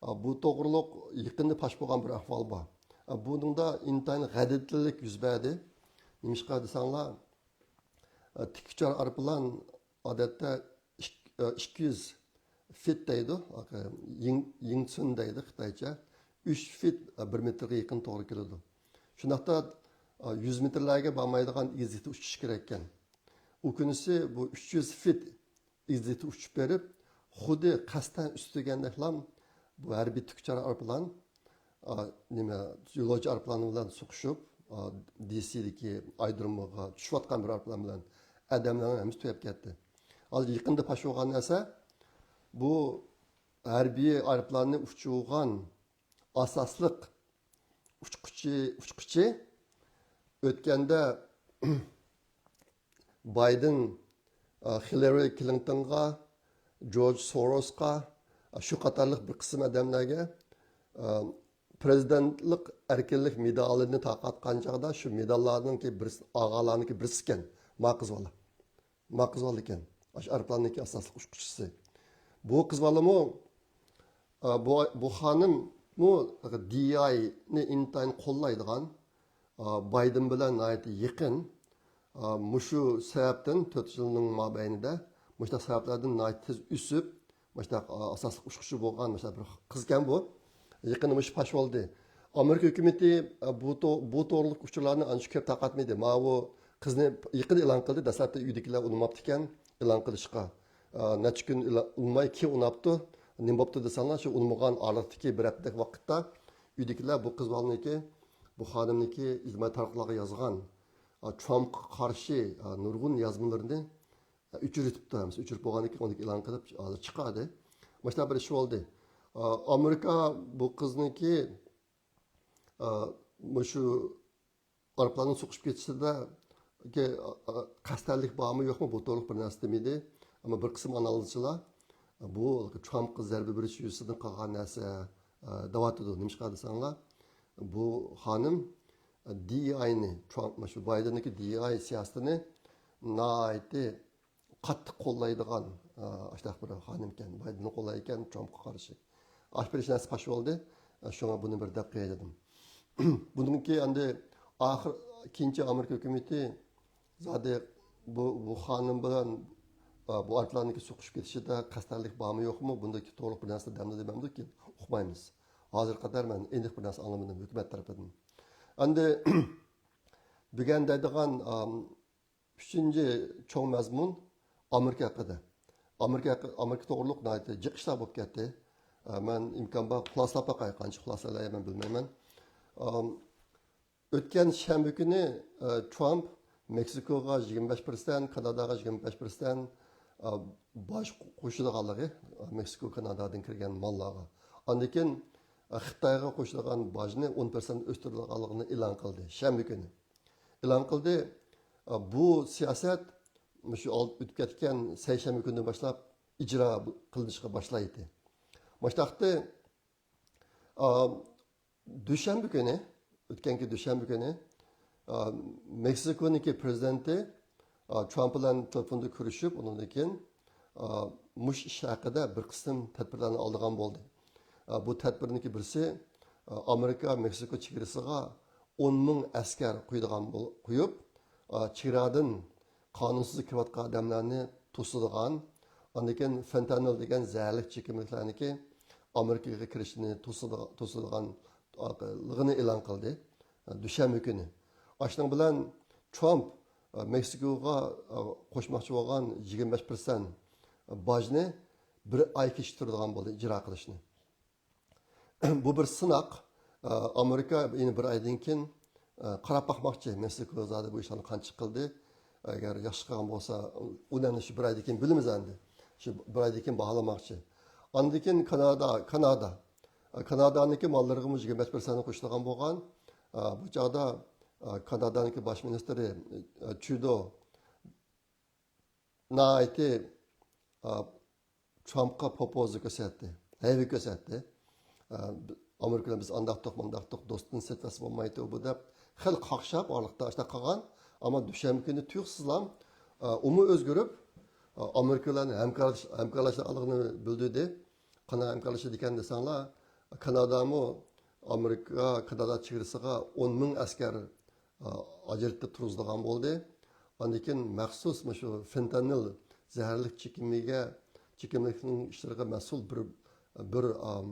ئا، بۇ توغرۇلۇق يېقىندا پاش بولغان بىر ئەھۋال بار. ئا، بۇنىڭدا ئىنتايىن غەلىتىلىك يۈز بەردى. نېمىشقا دېسەڭلار، ئا، تىك ئۇچار ئايروپىلان ئادەتتە ئىك-، ئىككى يۈز فىت دەيدۇ، يىڭ-، يىڭچۈن دەيدۇ خىتايچە. ئۈچ فىت، بىر مېتىرغا يېقىن توغرا كېلىدۇ. شۇنداقتا، يۈز مېتىرلەرگە بارمايدىغان ئېگىزلىكتە ئۇچۇش كېرەككەن. ئۇ كۈنىسى بۇ ئۈچ يۈز فىت ئېگىزلىكتە ئۇچۇپ بېرىپ، خۇددى قەستەن ئۈستۈرگەندەكلا بۇ ھەربىي تىك ئۇچار ئايروپىلان، ئا، نېمە، يولۇچى ئايروپىلانى بىلەن سوقۇشۇپ، ئا، دىسىدىكى ئايرودرومغا چۈشۈۋاتقان بىر ئايروپىلان بىلەن ئادەملەرنىڭ ھەممىسى تۈگەپ كەتتى. ھازىر يېقىندا پاش بولغان نەرسە، بۇ ھەربىي ئايروپىلاننى ئۇچۇرغان ئاساسلىق ئۇچقۇچى، ئۇچقۇچى ئۆتكەندە بايدېن، ئا، خىللېرى كلىنتونغا، جورج سوروسقا، ئا، شۇ قاتارلىق بىر قىسىم ئادەملەرگە، ئا، پىرېزىدېنتلىق ئەركىنلىك مېدالىنى تارقاتقان چاغدا شۇ مېداللارنىڭكى بىرسى، ئالغانلارنىڭكى بىرسى ئىكەن، ما قىز بالا. ما قىز بالا ئىكەن. ئاشۇ ئايروپىلاننىڭكى ئاساسلىق ئۇچقۇچىسى. بۇ قىز بالىمۇ، ئا، بۇ، بۇ خانىممۇ دىئاينى ئىنتايىن قوللايدىغان، ئا، بايدېن بىلەن ناھايىتى يېقىن. ئا، مۇشۇ سەۋەبتىن تۆت يىلنىڭ مابەينىدە مۇشۇنداق سەۋەبلەردىن ناھايىتى تېز ئۆسۈپ، مۇشۇنداق، ئا، ئاساسلىق ئۇچقۇچى بولغان مۇشۇنداق بىر قىزكەن بۇ. يېقىندا مۇشۇ پاش بولدى. ئامېرىكا ھۆكۈمىتى، ئا، بۇ تو-، بۇ توغرىلىق ئۇچۇرلارنى ئانچە كۆپ تارقاتمىدى. ماۋۇ قىزنى يېقىن ئېلان قىلدى. دەسلەپتە ئۆيدىكىلەر ئۇنىماپتىكەن ئېلان قىلىشقا. ئا، نەچچە كۈن ئېلا-، ئۇنىماي كېيىن ئۇناپتۇ. نېمە بوپتۇ دېسەڭلار، شۇ ئۇنىمىغان ئارىلىقتىكى بىر ھەپتىلىك ۋاقىتتا ئۆيدىكىلەر بۇ قىز بالىنىڭكى، بۇ خانىمنىڭكى ئىجتىمائىي تارماقلارغا يازغان، ئا، ترامپقا قارشى، ئا، نۇرغۇن يازمىلىرىنى، ئا، ئۆچۈرۈۋېتىپتۇ. ھەممىسى ئۆچۈرۈپ بولغاندىن كېيىن ئۇنى ئېلان قىلىپ ھازىر چىقاردى. مۇشۇنداق بىر ئىش بولدى. ئا، ئامېرىكا بۇ قىزنىڭكى، ئا، مۇشۇ ئايروپىلاننىڭ سوقۇشۇپ كېتىشىدە، ئا، قەستەنلىك بارمۇ يوقمۇ، بۇ توغرىلىق بىر نەرسە دېمىدى. ئەمما بىر قىسىم ئانالىزچىلار بۇ ترامپقا زەربە بېرىش يۈزىسىدىن قىلغان نەرسە، ئا، دەۋاتىدۇ. نېمىشقا دېسەڭلار، بۇ خانىم، ئا، دىئاينى، ترامپ، شۇ بايدېننىڭكى دىئاي سىياسىتىنى ناھايىتى قاتتىق قوللايدىغان، ئا، ئاشۇنداق بىر خانىمكەن. بايدېننى قوللايدىكەن ترامپقا قارشى. ئاش بېرىش نەرسە پاش بولدى. ئا، شۇڭا بۇنى بىر دەپ قوياي دېدىم. بۇنىڭكى ئەمدى ئاخىر، كېيىنچە ئامېرىكا ھۆكۈمىتى زادى بۇ، بۇ خانىم بىلەن، ئا، بۇ ئايروپىلاننىڭكى سوقۇشۇپ كېتىشىدە قەستەنلىك بارمۇ يوقمۇ، بۇنداق توغرىلىق بىر نەرسە دەمدۇ دېمەمدۇ كېيىن ئۇقمايمىز. ھازىرغا قەدەر مەن ئېنىق بىر نەرسە ئاڭلىمىدىم ھۆكۈمەت تەرىپىدىن. ئەمدى بۈگۈن دەيدىغان، ئام، ئۈچىنچى چوڭ مەزمۇن ئامېرىكا ھەققىدە. ئامېرىكا ھەققى، ئامېرىكا توغرۇلۇق ناھايىتى جىق ئىشلار بولۇپ كەتتى. ئە، مەن ئىمكان بار خۇلاسىلاپ باقاي، قانچە خۇلاسىلايمەن بىلمەيمەن. ئام، ئۆتكەن شەنبە كۈنى، ئە، ترامپ مېكسىكوغا يىگىرمە بەش پىرسەنت، كاناداغا يىگىرمە بەش پىرسەنت، ئە، باج قوشىدىغانلىقى، ئە، مېكسىكو، كانادادىن كىرگەن ماللارغا. ئاندىن كېيىن، ئە، خىتايغا قوشىدىغان باجنى ئون پىرسەنت ئۆستۈرىدىغانلىقىنى ئېلان قىلدى شەنبە كۈنى. ئېلان قىلدى. ئە، بۇ سىياسەت مۇشۇ ئالدى ئۆتۈپ كەتكەن سەيشەنبە كۈنىدىن باشلاپ ئىجرا قىلىنىشقا باشلايتتى. مۇشتاقتى، ئا، دۈشەنبە كۈنى، ئۆتكەنكى دۈشەنبە كۈنى، ئا، مېكسىكونىڭكى پرېزىدېنتى، ئا، ترامپ بىلەن تېلېفوندا كۆرۈشۈپ، ئۇنىڭدىن كېيىن، ئا، مۇشۇ ئىش ھەققىدە بىر قىسىم تەدبىرلەرنى ئالىدىغان بولدى. ئا، بۇ تەدبىرنىڭكى بىرسى، ئا، ئامېرىكا مېكسىكو چېگرىسىغا ئون مىڭ ئەسكەر قويىدىغان بول-، قويۇپ، ئا، چېگرادىن قانۇنسىز كىرىۋاتقان ئادەملەرنى توسىدىغان، ئاندىن كېيىن فېنتانىل دېگەن زەھەرلىك چېكىملىكلەرنىكى ئامېرىكىغا كىرىشىنى توسىدىغا-، توسىدىغانلىقىنى ئېلان قىلدى، دۈشەنبە كۈنى. ئاشۇنىڭ بىلەن ترامپ، ئە، مېكسىكوغا، ئە، قوشماقچى بولغان يىگىرمە بەش پىرسەنت باجنى بىر ئاي كېچىكتۈرىدىغان بولدى ئىجرا قىلىشنى. بۇ بىر سىناق. ئامېرىكا يەنە بىر ئايدىن كېيىن، قاراپ باقماقچى، مېكسىكو زادى بۇ ئىشلارنى قانچە قىلدى. ئەگەر ياخشى قىلغان بولسا، ئۇنى ئەمدى شۇ بىر ئايدىن كېيىن بىلىمىز ئەمدى. شۇ بىر ئايدىن كېيىن باھالىماقچى. ئاندىن كېيىن كانادا، كانادا. كانادانىڭكى ماللىرىغىمۇ يىگىرمە بەش پىرسەنت قوشۇلغان بولغان. بۇ چاغدا كانادانىڭكى باش مىنىستىرى ترۇدو ناھايىتى، ئا، ترامپقا پوپوزا كۆرسەتتى، ھەيۋە كۆرسەتتى. ئا، ئامېرىكا بىلەن بىز ئانداقتۇق، مانداقتۇق، دوستتىن سېتىۋەتسە بولمايدۇ بۇ دەپ خېلى قاقشاپ ئارىلىقتا ئاشۇنداق قىلغان. ئەمما دۈشەنبە كۈنى تۇيۇقسىزلا، ئا، ئۇمۇ ئۆزگىرىپ، ئا، ئامېرىكا بىلەن ھەمكارلىش-، ھەمكارلىشىدىغانلىقىنى بىلدۈردى. قانداق ھەمكارلىشىدىكەن دېسەڭلار، كانادامۇ ئامېرىكا، كانادا چېگرىسىغا ئون مىڭ ئەسكەر ئاجرىتىپ تۇرغۇزىدىغان بولدى. ئاندىن كېيىن مەخسۇس مۇشۇ فېنتانىل زەھەرلىك چېكىمىگە، چېكىملىكنىڭ ئىشلىرىغا مەسئۇل بىر، بىر، ئام،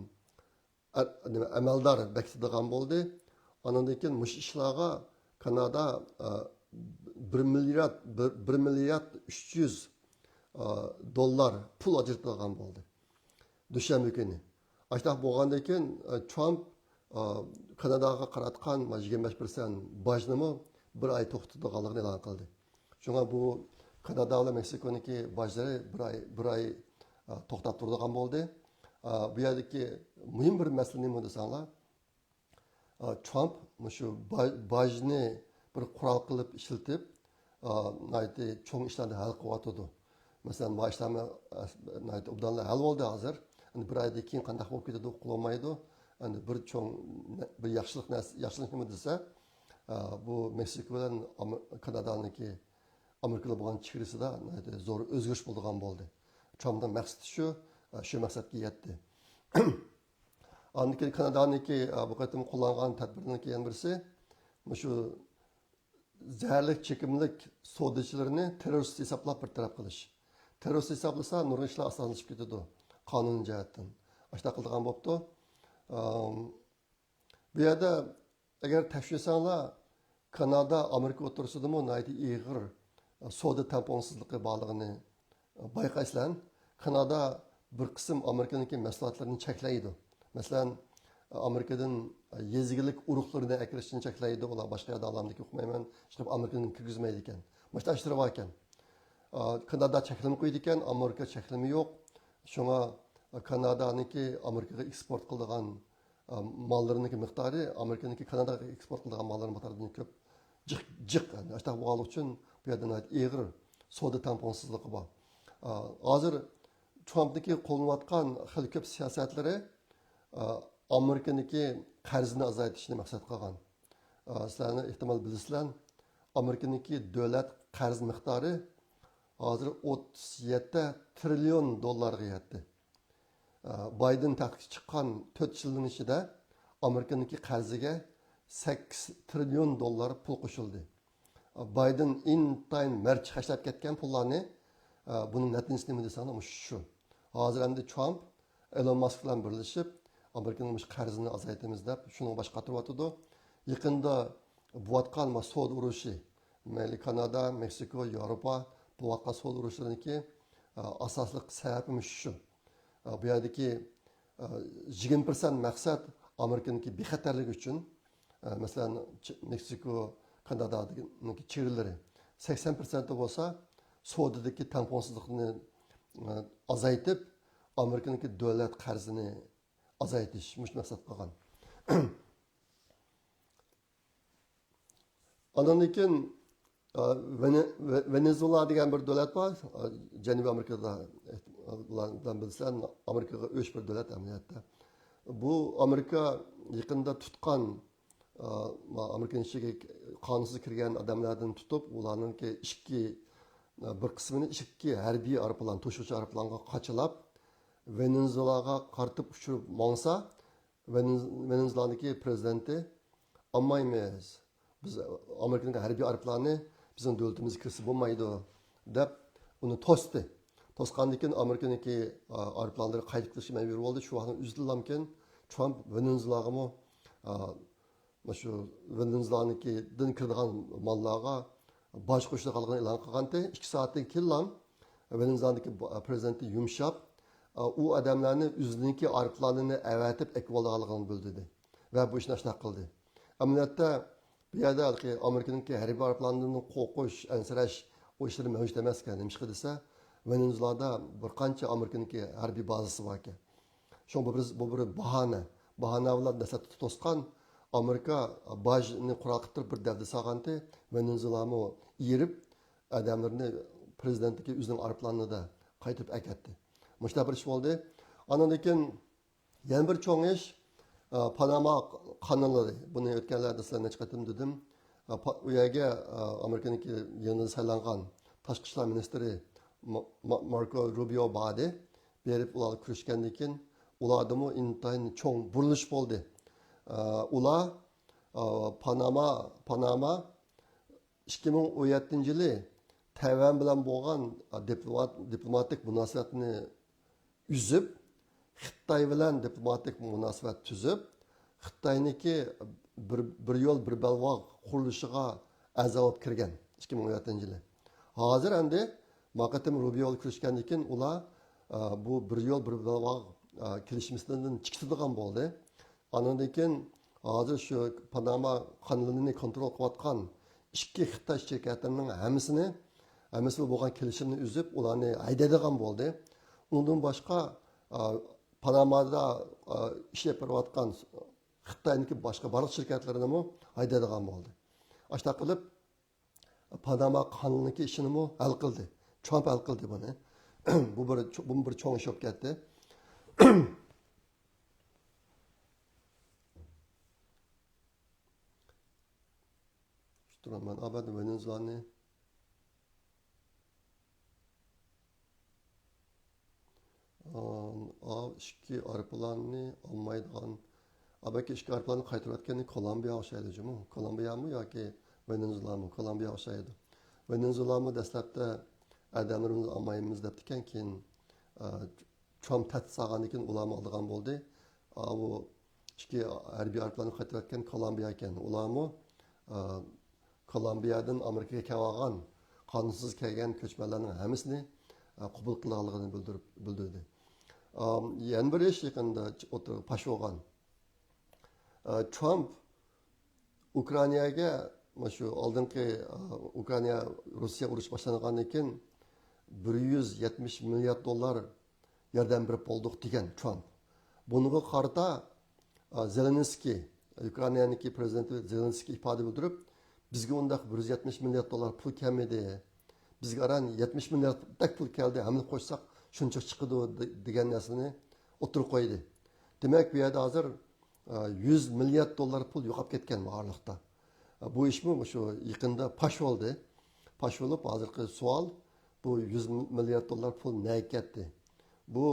ئە-، نېمە، ئەمەلدار بېكىتىدىغان بولدى. ئاندىن كېيىن مۇشۇ ئىشلارغا كانادا، ئا، بىر مىليارد، بىر، بىر مىليارد ئۈچ يۈز، ئا، دوللار پۇل ئاجرىتىدىغان بولدى. دۈشەنبە كۈنى. ئاشۇنداق بولغاندىن كېيىن، ئە، ترامپ، ئە، كاناداغا قاراتقان يىگىرمە بەش پىرسەنت باجنىمۇ بىر ئاي توختىتىدىغانلىقىنى ئېلان قىلدى. شۇڭا بۇ كانادا بىلەن مېكسىكونىڭكى باجلىرى بىر ئاي، بىر ئاي، ئە، توختاپ تۇرىدىغان بولدى. ئە، بۇ يەردىكى مۇھىم بىر مەسىلە نېمە دېسەڭلار، ئا، ترامپ مۇشۇ با-، باجنى بىر قورال قىلىپ ئىشلىتىپ، ئا، ناھايىتى چوڭ ئىشلارنى ھەل قىلىۋاتىدۇ. مەسىلەن، ما ئىشلارمۇ، ئا، ناھايىتى ئوبدانلا ھەل بولدى ھازىر. ئەمدى بىر ئايدىن كېيىن قانداق بولۇپ كېتىدۇ، ئۇقۇلمايدۇ. ئەمدى بىر چوڭ نە-، بىر ياخشىلىق نەرسە، ياخشىلىق نېمە دېسە، ئا، بۇ مېكسىكو بىلەن ئام-، كانادانىڭكى ئامېرىكا بىلەن بولغان چېگرىسىدا ناھايىتى زور ئۆزگىرىش بولىدىغان بولدى. ترامپنىڭ مەقسىتى شۇ، ئا، شۇ مەقسەتكە يەتتى. ئاندىن كېيىن كانادانىڭكى، ئا، بۇ قېتىم قوللانغان تەدبىرىنىڭكى يەنە بىرسى، مۇشۇ زەھەرلىك چېكىملىك سودىچىلىرىنى تېررورىست ھېسابلاپ بىر تەرەپ قىلىش. تېررورىست ھېسابلىسا نۇرغۇن ئىشلار ئاسانلىشىپ كېتىدۇ، قانۇن جەھەتتىن. ئاشۇنداق قىلىدىغان بوپتۇ. ئام، بۇ يەردە ئەگەر تەكشۈرسەڭلار، كانادا، ئامېرىكا ئوتتۇرىسىدىمۇ ناھايىتى ئېغىر سودا تەڭپۇڭسىزلىقى بارلىقىنى بايقايسىلەر. كانادا بىر قىسىم ئامېرىكىنىڭكى مەھسۇلاتلىرىنى چەكلەيدۇ. مەسىلەن، ئامېرىكىدىن يېزا ئىگىلىك ئۇرۇقلىرىنى ئەكىرىشنى چەكلەيدۇ. ئۇلار باشقا يەردە ئالامدىكى ئۇقمايمەن، ئىشقىلىپ ئامېرىكىدىن كىرگۈزمەيدىكەن. مۇشۇنداق ئىشلىرى باركەن. ئا، كانادا چەكلىمە قويىدىكەن، ئامېرىكا چەكلىمە يوق. شۇڭا كانادانىڭكى ئامېرىكىغا ئېكسپورت قىلىدىغان، ئا، ماللىرىنىڭكى مىقدارى ئامېرىكىنىڭكى كاناداغا ئېكسپورت قىلىدىغان ماللىرىنىڭ مىقدارىدىن كۆپ، جىق، جىق. يەنى ئاشۇنداق بولغانلىقى ئۈچۈن بۇ يەردە ناھايىتى ئېغىر سودا تەڭپۇڭسىزلىقى بار. ئا، ھازىر ترامپنىڭكى قوللىنىۋاتقان خېلى كۆپ سىياسەتلىرى، ئا، ئامېرىكىنىڭكى قەرزىنى ئازايتىشنى مەقسەت قىلغان. ئا، سىلەرنى ئېھتىمال بىلىسىلەر، ئامېرىكىنىڭكى دۆلەت قەرز مىقدارى ھازىر ئوتتۇز يەتتە تىرىليون دوللارغا يەتتى. ئا، بايدېن تەختكە چىققان تۆت يىلنىڭ ئىچىدە ئامېرىكىنىڭكى قەرزىگە سەككىز تىرىليون دوللار پۇل قوشۇلدى. ئا، بايدېن ئىنتايىن مەرچى خەجلەپ كەتكەن پۇللارنى، ئا، بۇنىڭ نەتىجىسى نېمە دېسەڭلار، مۇشۇ شۇ. ھازىر ئەمدى ترامپ ئېلون ماسك بىلەن بىرلىشىپ، ئامېرىكىنىڭ مۇشۇ قەرزىنى ئازايتىمىز دەپ، شۇنىڭغا باش قاتۇرۇۋاتىدۇ. يېقىندا بولۇۋاتقان ما سودا ئۇرۇشى، مەيلى كانادا، مېكسىكو، ياۋروپا بولۇۋاتقان سودا ئۇرۇشلىرىنىڭكى، ئە، ئاساسلىق سەۋەبى مۇشۇ شۇ. ئە، بۇ يەردىكى، ئە، يىگىرمە پىرسەنت مەقسەت ئامېرىكىنىڭكى بىخەتەرلىكى ئۈچۈن، ئە، مەسىلەن، چ-، مېكسىكو، كانادانىڭكى چېگرىلىرى، سەكسەن پىرسەنتى بولسا سودىدىكى تەڭپۇڭسىزلىقنى، ئە، ئازايتىپ، ئامېرىكىنىڭكى دۆلەت قەرزىنى ئازايتىش مۇشۇ مەقسەت قىلغان. ئاندىن كېيىن، ئا، ۋېنې-، ۋې-، ۋېنېزۇېلا دېگەن بىر دۆلەت بار. ئا، جەنۇبىي ئامېرىكىدا، ئا، بىلىسىلەر، ئامېرىكىغا ئۆچ بىر دۆلەت ئەمەلىيەتتە. بۇ ئامېرىكا يېقىندا تۇتقان، ئا، ئامېرىكىنىڭ ئىچىگە قانۇنسىز كىرگەن ئادەملەردىن تۇتۇپ، ئۇلارنىڭكى ئىككى، ئا، بىر قىسمىنى ئىككى ھەربىي ئايروپىلان، توشۇغۇچى ئايروپىلانغا قاچىلاپ، ۋېنېزۇېلاغا قارىتىپ ئۇچۇرۇپ ماڭسا، ۋېنېز-، ۋېنېزۇېلانىڭكى پرېزىدېنتى، «ئالمايمىز. بىز ئامېرىكىنىڭ ھەربىي ئايروپىلانى بىزنىڭ دۆلىتىمىزگە كىرسە بولمايدۇ» دەپ ئۇنى توستى. توسقاندىن كېيىن ئامېرىكىنىڭكى، ئا، ئايروپىلانلىرى قايتىپ كېلىشكە مەجبۇر بولدى. شۇ ۋاقىتنىڭ ئۆزىدىنلامكىن ترامپ ۋېنېزۇېلاغىمۇ، ئا، مۇشۇ ۋېنېزۇېلانىڭكىدىن كىرىدىغان ماللارغا باج قوشىدىغانلىقىنى ئېلان قىلغانتى. ئىككى سائەتتىن كېيىنلا ۋېنېزۇېلانىڭكى با-، پرېزىدېنتى يۇمشاپ، ئۇ ئادەملەرنى ئۆزىنىڭكى ئايروپىلانىنى ئەۋەتىپ ئەكىۋالىدىغانلىقىنى بىلدۈردى ۋە بۇ ئىشنى ئاشۇنداق قىلدى. ئەمەلىيەتتە، بۇ يەردە ھېلىقى ئامېرىكىنىڭكى ھەربىي ئايروپىلاندىن قورقۇش، ئەنسىرەش، ئۇ ئىشلىرى مەۋجۇت ئەمەسكەن. نېمىشقا دېسە، ۋېنېزۇېلادا بىر قانچە ئامېرىكىنىڭكى ھەربىي بازىسى باركەن. شۇڭا بۇ بىر، بۇ بىر باھانە. باھانە بىلەن دەسلەپتە توسقان ئامېرىكا باجنى قورال قىلىپ تۇرۇپ بىر دەۋدە سالغانتى، ۋېنېزۇېلامۇ ئېرىپ، ئادەملىرىنى پرېزىدېنتتىكى ئۆزىنىڭ ئايروپىلانىدا قايتۇرۇپ ئەكەتتى. مۇشۇنداق بىر ئىش بولدى. ئاندىن كېيىن يەنە بىر چوڭ ئىش، ئە، پاناما قاناللىرى. بۇنى ئۆتكەنلەردە سىلەرگە نەچچە قېتىم دېدىم. ئە، پا-، ئۇ يەرگە، ئە، ئامېرىكىنىڭكى يېڭىدىن سايلانغان تاشقى ئىشلار مىنىستىرى ما-، ما-، ماركو روبىيو باردى. بېرىپ ئۇلارغا كۆرۈشكەندىن كېيىن، ئۇلاردىمۇ ئىنتايىن چوڭ بۇرۇلۇش بولدى. ئە، ئۇلار، ئە، پاناما، پاناما ئىككى مىڭ ئون يەتتىنچى يىلى تەيۋەن بىلەن بولغان دىپلومات-، دىپلوماتىك مۇناسىۋەتنى ئۈزۈپ، خىتاي بىلەن دىپلوماتىك مۇناسىۋەت تۈزۈپ، خىتاينىڭكى بىر، بىر يول، بىر بەلباغ قۇرۇلۇشىغا ئەزا بولۇپ كىرگەن ئىككى مىڭ ئون يەتتىنچى يىلى. ھازىر ئەمدى ما قېتىم روبىيو بىلەن كۆرۈشكەندىن كېيىن ئۇلار، ئە، بۇ بىر يول، بىر بەلباغ، ئە، كېلىشمىسىدىن چىقىدىغان بولدى. ئاندىن كېيىن ھازىر شۇ پاناما قانىلىنى كونترول قىلىۋاتقان ئىككى خىتاي شىركەتلىرىنىڭ ھەممىسىنى، ھەممىسى بىلەن بولغان كېلىشىمنى ئۈزۈپ، ئۇلارنى ھەيدەيدىغان بولدى. ئۇنىڭدىن باشقا، ئا، پانامادا، ئا، ئىش ئېلىپ بېرىۋاتقان خىتاينىڭكى باشقا بارلىق شىركەتلىرىنىمۇ ھەيدەيدىغان بولدى. ئاشۇنداق قىلىپ، پاناما قانىلىنىڭكى ئىشىنىمۇ ھەل قىلدى. ترامپ ھەل قىلدى بۇنى. بۇ بىر، بۇ بىر چوڭ ئىش بولۇپ كەتتى. تۇرۇڭ، مەن ئابەدە ۋېنېزۇېلانى ئىككى ئايروپىلاننى ئالمايدىغان، ئابەككە ئىككى ئايروپىلاننى قايتۇرۇۋەتكەننى كولومبىيا ئوخشايدۇ جۇمۇ. كولومبىيامۇ ياكى ۋېنېزۇېلامۇ؟ كولومبىيا ئوخشايدۇ. ۋېنېزۇېلامۇ دەسلەپتە ئادەملىرىمىزنى ئالمايمىز دەپتىكەن، كېيىن، ئە، ترامپ تەھدىت سالغاندىن كېيىن ئۇلارمۇ ئالىدىغان بولدى. ئاۋۇ ئىككى ھەربىي ئايروپىلاننى قايتۇرۇۋەتكەن كولومبىيا ئىكەن. ئۇلارمۇ، ئە، كولومبىيەدىن ئامېرىكىغا كەلگەن، قانۇنسىز كەلگەن كۆچمەنلەرنىڭ ھەممىسىنى، ئە، قوبۇل قىلىدىغانلىقىنى بىلدۈرۈپ، بىلدۈردى. ئام، يەنە بىر ئىش يېقىندا ئوتتۇرىغا پاش بولغان. ئە، ترامپ ئۇكرائىناگە، مانا شۇ ئالدىنقى، ئە، ئۇكرائىنا روسىيە ئۇرۇشى باشلانغاندىن كېيىن بىر يۈز يەتمىش مىليارد دوللار ياردەم بېرىپ بولدۇق دېگەن ترامپ. بۇنىڭغا قارىتا، ئا، زېلېنسكىي، ئۇكرائىنانىڭكى پرېزىدېنتى زېلېنسكىي ئىپادە بىلدۈرۈپ، «بىزگە ئۇنداق بىر يۈز يەتمىش مىليارد دوللار پۇل كەلمىدى. بىزگە ئاران يەتمىش مىلياردتەك پۇل كەلدى، ھەممىنى قوشساق شۇنچە چىقىدۇ» دېگەن نەرسىنى ئوتتۇرىغا قويدى. دېمەك، بۇ يەردە ھازىر، ئا، يۈز مىليارد دوللار پۇل يوقاپ كەتكەن بارلىقتا. ئا، بۇ ئىشمۇ مۇشۇ يېقىندا پاش بولدى. پاش بولۇپ، ھازىرقى سوئال، بۇ يۈز مىليارد دوللار پۇل نەگە كەتتى؟ بۇ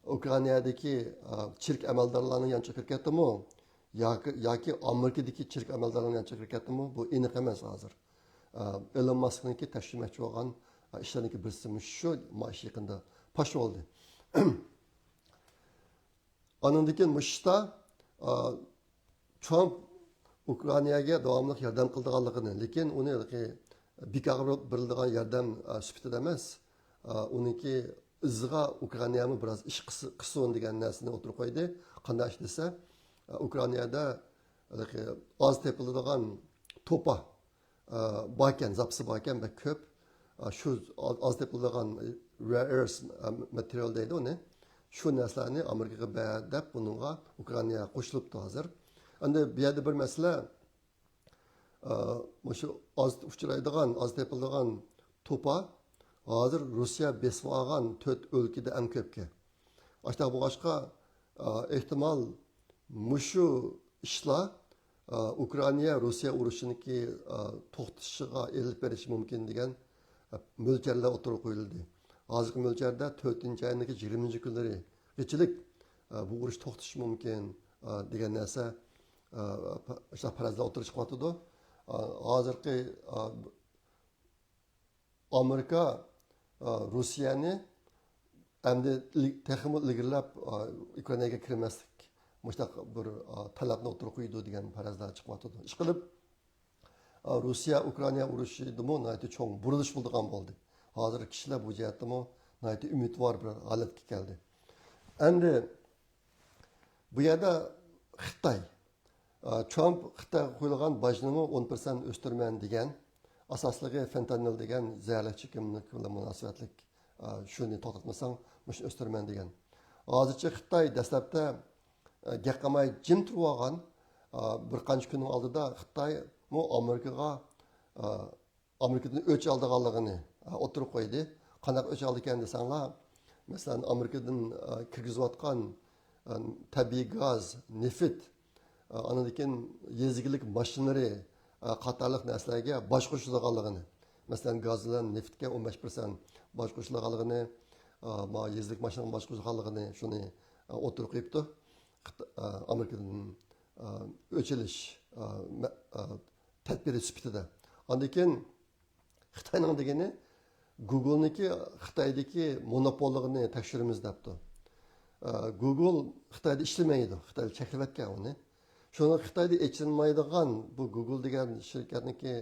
ئۇكرائىنادىكى، ئا، چېرىك ئەمەلدارلارنىڭ يانچۇقىغا كىرىپ كەتتىمۇ؟ ياكى، ياكى ئامېرىكىدىكى چېرىك ئەمەلدارلارنىڭ يانچۇقىغا كىرىپ كەتتىمۇ؟ بۇ ئېنىق ئەمەس ھازىر. ئا، ئېلون ماسكنىڭكى تەكشۈرمەكچى بولغان، ئا، ئىشلارنىڭكى بىرسى مۇشۇ شۇ مائاش يېقىندا پاش بولدى. ئانىڭدىن كېيىن مۇشۇ ئىشتا، ئا، ترامپ ئۇكرائىناگە داۋاملىق ياردەم قىلىدىغانلىقىنى، لېكىن ئۇنى ھېلىقى بىكارغا بېرىلىدىغان ياردەم، ئە، سۈپىتىدە ئەمەس، ئە، ئۇنىڭكى ئىزىغا ئۇكرائىنامۇ بىراز ئىش قىس-، قىسسۇن دېگەن نەرسىنى ئوتتۇرىغا قويدى. قانداق ئىش دېسە، ئە، ئۇكرائىنادا ھېلىقى ئاز تېپىلىدىغان توپا، ئە، باركەن، زاپىسى باركەن، بەك كۆپ. ئە، شۇ ئاز، ئاز تېپىلىدىغان rare earth، ئە، material دەيدۇ ئۇنى. شۇ نەرسىلەرنى ئامېرىكىغا بەر دەپ، بۇنىڭغا ئۇكرائىنا قوشۇلۇپتۇ ھازىر. ئەمدى بۇ يەردە بىر مەسىلە، ئە، مۇشۇ ئاز ئۇچرايدىغان، ئاز تېپىلىدىغان توپا ھازىر روسىيە بېسىپ ئالغان تۆت ئۆلكىدە ئەڭ كۆپكەن. ئاشۇنداق بولغاچقا، ئە، ئېھتىمال مۇشۇ ئىشلار، ئە، ئۇكرائىنا روسىيە ئۇرۇشىنىڭكى، ئە، توختىشىغا ئېلىپ بېرىشى مۇمكىن دېگەن، ئە، مۆلچەرلەر ئوتتۇرىغا قويۇلدى. ھازىرقى مۆلچەردە تۆتىنچى ئاينىڭ يىگىرمىنچى كۈنلىرىغىچىلىك، ئە، بۇ ئۇرۇش توختىشى مۇمكىن، ئە، دېگەن نەرسە، ئە، پە-، شۇنداق پەرەزلەر ئوتتۇرىغا چىقىۋاتىدۇ. ئە، ھازىرقى، ئە، ئامېرىكا، ئە، روسىيەنى ئەمدى ئىل-، تېخىمۇ ئىلگىرىلەپ، ئە، ئۇكرائىناغا كىرمەسلىك، مۇشۇنداق بىر، ئە، تەلەپنى ئوتتۇرىغا قويىدۇ دېگەن پەرەزلەر چىقىۋاتىدۇ. ئىشقىلىپ، ئە، روسىيە ئۇكرائىنا ئۇرۇشىدىمۇ ناھايىتى چوڭ بۇرۇلۇش بولىدىغان بولدى. ھازىر كىشىلەر بۇ جەھەتتىمۇ ناھايىتى ئۈمىدۋار بىر ھالەتكە كەلدى. ئەمدى بۇ يەردە خىتاي، ئە، ترامپ خىتايغا قويۇلغان باجنىمۇ ئون پىرسەنت ئۆستۈرىمەن دېگەن، ئاساسلىقى فېنتانىل دېگەن زەھەرلىك چېكىملىك بىلەن مۇناسىۋەتلىك، ئە، شۇنى توختاتمىساڭ، مۇشۇنى ئۆستۈرىمەن دېگەن. ھازىرچە خىتاي دەسلەپتە، ئە، گەپ قىلماي جىم تۇرۇۋالغان، ئە، بىر قانچە كۈننىڭ ئالدىدا خىتايمۇ ئامېرىكىغا، ئە، ئامېرىكىدىن ئۆچ ئالىدىغانلىقىنى، ئە، ئوتتۇرىغا قويدى. قانداق ئۆچ ئالىدىكەن دېسەڭلار، مەسىلەن، ئامېرىكىدىن، ئە، كىرگۈزۈۋاتقان، ئە، تەبىئىي گاز، نېفىت، ئە، ئاندىن كېيىن يېزا ئىگىلىك ماشىنىلىرى، ئە، قاتارلىق نەرسىلەرگە باج قوشىدىغانلىقىنى، مەسىلەن، گاز بىلەن نېفىتكە ئون بەش پىرسەنت باج قوشىدىغانلىقىنى، ئە، ما يېزا ئىگىلىك ماشىنىغا باج قوشىدىغانلىقىنى، شۇنى، ئە، ئوتتۇرىغا قويۇپتۇ. خىت-، ئە، ئامېرىكىدىن، ئە، ئۆچ ئېلىش، ئە، مە-، ئە، تەدبىرى سۈپىتىدە. ئاندىن كېيىن خىتاينىڭ دېگىنى، گوگولنىڭكى خىتايدىكى مونوپوللۇقىنى تەكشۈرىمىز دەپتۇ. ئە، گوگول خىتايدا ئىشلىمەيدۇ، خىتاي چەكلىۋەتكەن ئۇنى. شۇڭا خىتايدا ئېچىلمايدىغان بۇ گوگول دېگەن شىركەتنىڭكى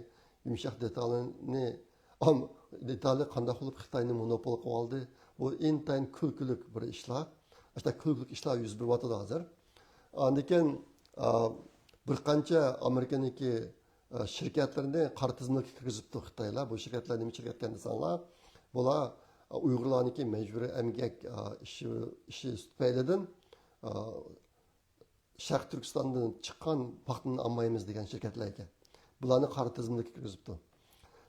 يۇمشاق دېتالىنى، ئام-، دېتالى قانداق بولۇپ خىتاينى مونوپول قىلىۋالدى؟ بۇ ئىنتايىن كۈلكىلىك بىر ئىشلار. ئاشۇنداق كۈلكىلىك ئىشلار يۈز بېرىۋاتىدۇ ھازىر. ئاندىن كېيىن، ئا، بىر قانچە ئامېرىكىنىڭكى، ئا، شىركەتلىرىنى قارا تىزىملىككە كىرگۈزۈپتۇ خىتايلار. بۇ شىركەتلەر نېمە شىركەتكەن دېسەڭلار، بۇلار، ئا، ئۇيغۇرلارنىڭكى مەجبۇرىي ئەمگەك، ئا، ئىشى، ئىشى تۈپەيلىدىن، ئا، شەرقىي تۈركىستاندىن چىققان پاختىنى ئالمايمىز دېگەن شىركەتلەر ئىكەن. بۇلارنى قارا تىزىملىككە كىرگۈزۈپتۇ.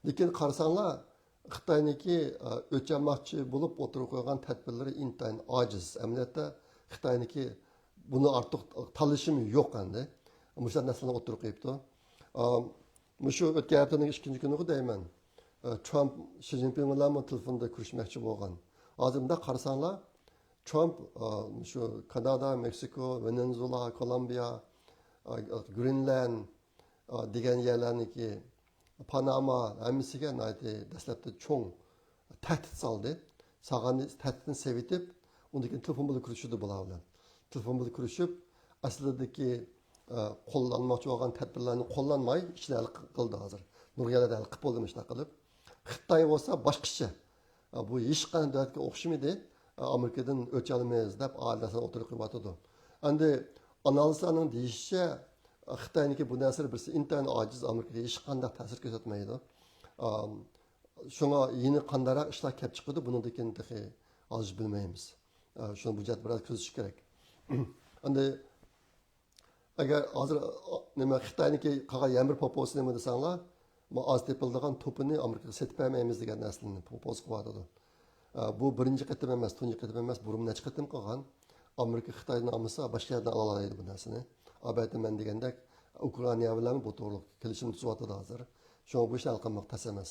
لېكىن قارىساڭلار، خىتاينىڭكى، ئە، ئۆچ ئالماقچى بولۇپ ئوتتۇرىغا قويغان تەدبىرلىرى ئىنتايىن ئاجىز. ئەمەلىيەتتە خىتاينىڭكى بۇنى ئارتۇق تاللىشىمۇ يوق ئەمدى. مۇشۇنداق نەرسىلەرنى ئوتتۇرىغا قويۇپتۇ. ئا، مۇشۇ ئۆتكەن ھەپتىنىڭ ئىككىنچى كۈنىغۇ دەيمەن. ئە، ترامپ شى جىنپىڭ بىلەنمۇ تېلېفوندا كۆرۈشمەكچى بولغان. ھازىر مۇنداق قارىساڭلار، ترامپ، ئا، شۇ كانادا، مېكسىكو، ۋېنېزۇېلا، كولومبىيا، ئا، گرېنلاند، ئا، دېگەن يەرلەرنىڭكى، پاناما، ھەممىسىگە ناھايىتى دەسلەپتە چوڭ تەھدىت سالدى. سالغان تەھدىتنى سېۋىتىپ، ئۇندىن كېيىن تېلېفون بىلەن كۆرۈشىدۇ بۇلار بىلەن. تېلېفون بىلەن كۆرۈشۈپ، ئەسلىدىكى، ئا، قوللانماقچى بولغان تەدبىرلەرنى قوللانماي، ئىشنى ھەل قىلدى ھازىر. نۇرغۇن يەرلەردە ھەل قىلىپ بولدى مۇشۇنداق قىلىپ. خىتاي بولسا باشقىچە. بۇ ھېچقانداق دۆلەتكە ئوخشىمىدى. ئامېرىكىدىن ئۆچ ئالىمىز دەپ ئالىي نەرسىلەرنى ئوتتۇرىغا قويۇۋاتىدۇ. ئەمدى ئانالىزلارنىڭ دېيىشىچە، خىتاينىڭكى بۇ نەرسىلىرى بىرسى ئىنتايىن ئاجىز، ئامېرىكىغا ھېچقانداق تەسىر كۆرسەتمەيدۇ. ئام، شۇڭا يەنە قانداقراق ئىشلار كەپ چىقىدۇ، بۇنىڭدىن كېيىن تېخى ھازىر بىلمەيمىز. ئا، شۇنى بۇ جەھەتتە بىراز كۆزىتىش كېرەك. ئەمدى ئەگەر ھازىر، ئا، نېمە، خىتاينىڭكى قىلغان يەنە بىر پوپوزىسى نېمە دېسەڭلار، ما ئاز تېپىلىدىغان توپىنى ئامېرىكىغا سېتىپ بەرمەيمىز دېگەن نەرسىنى پوپوز قىلىۋاتىدۇ. ئا، بۇ بىرىنچى قېتىم ئەمەس، تۇنجى قېتىم ئەمەس، بۇرۇن نەچچە قېتىم قىلغان. ئامېرىكا خىتايدىن ئالمىسا، باشقا يەردىن ئالالايدۇ بۇ نەرسىنى. ئەلبەتتە، مەن دېگەندەك، ئۇكرائىنا بىلەن بۇ توغرۇلۇق كېلىشىم تۈزۈۋاتىدۇ ھازىر. شۇڭا بۇ ئىشنى ھەل قىلماق تەس ئەمەس.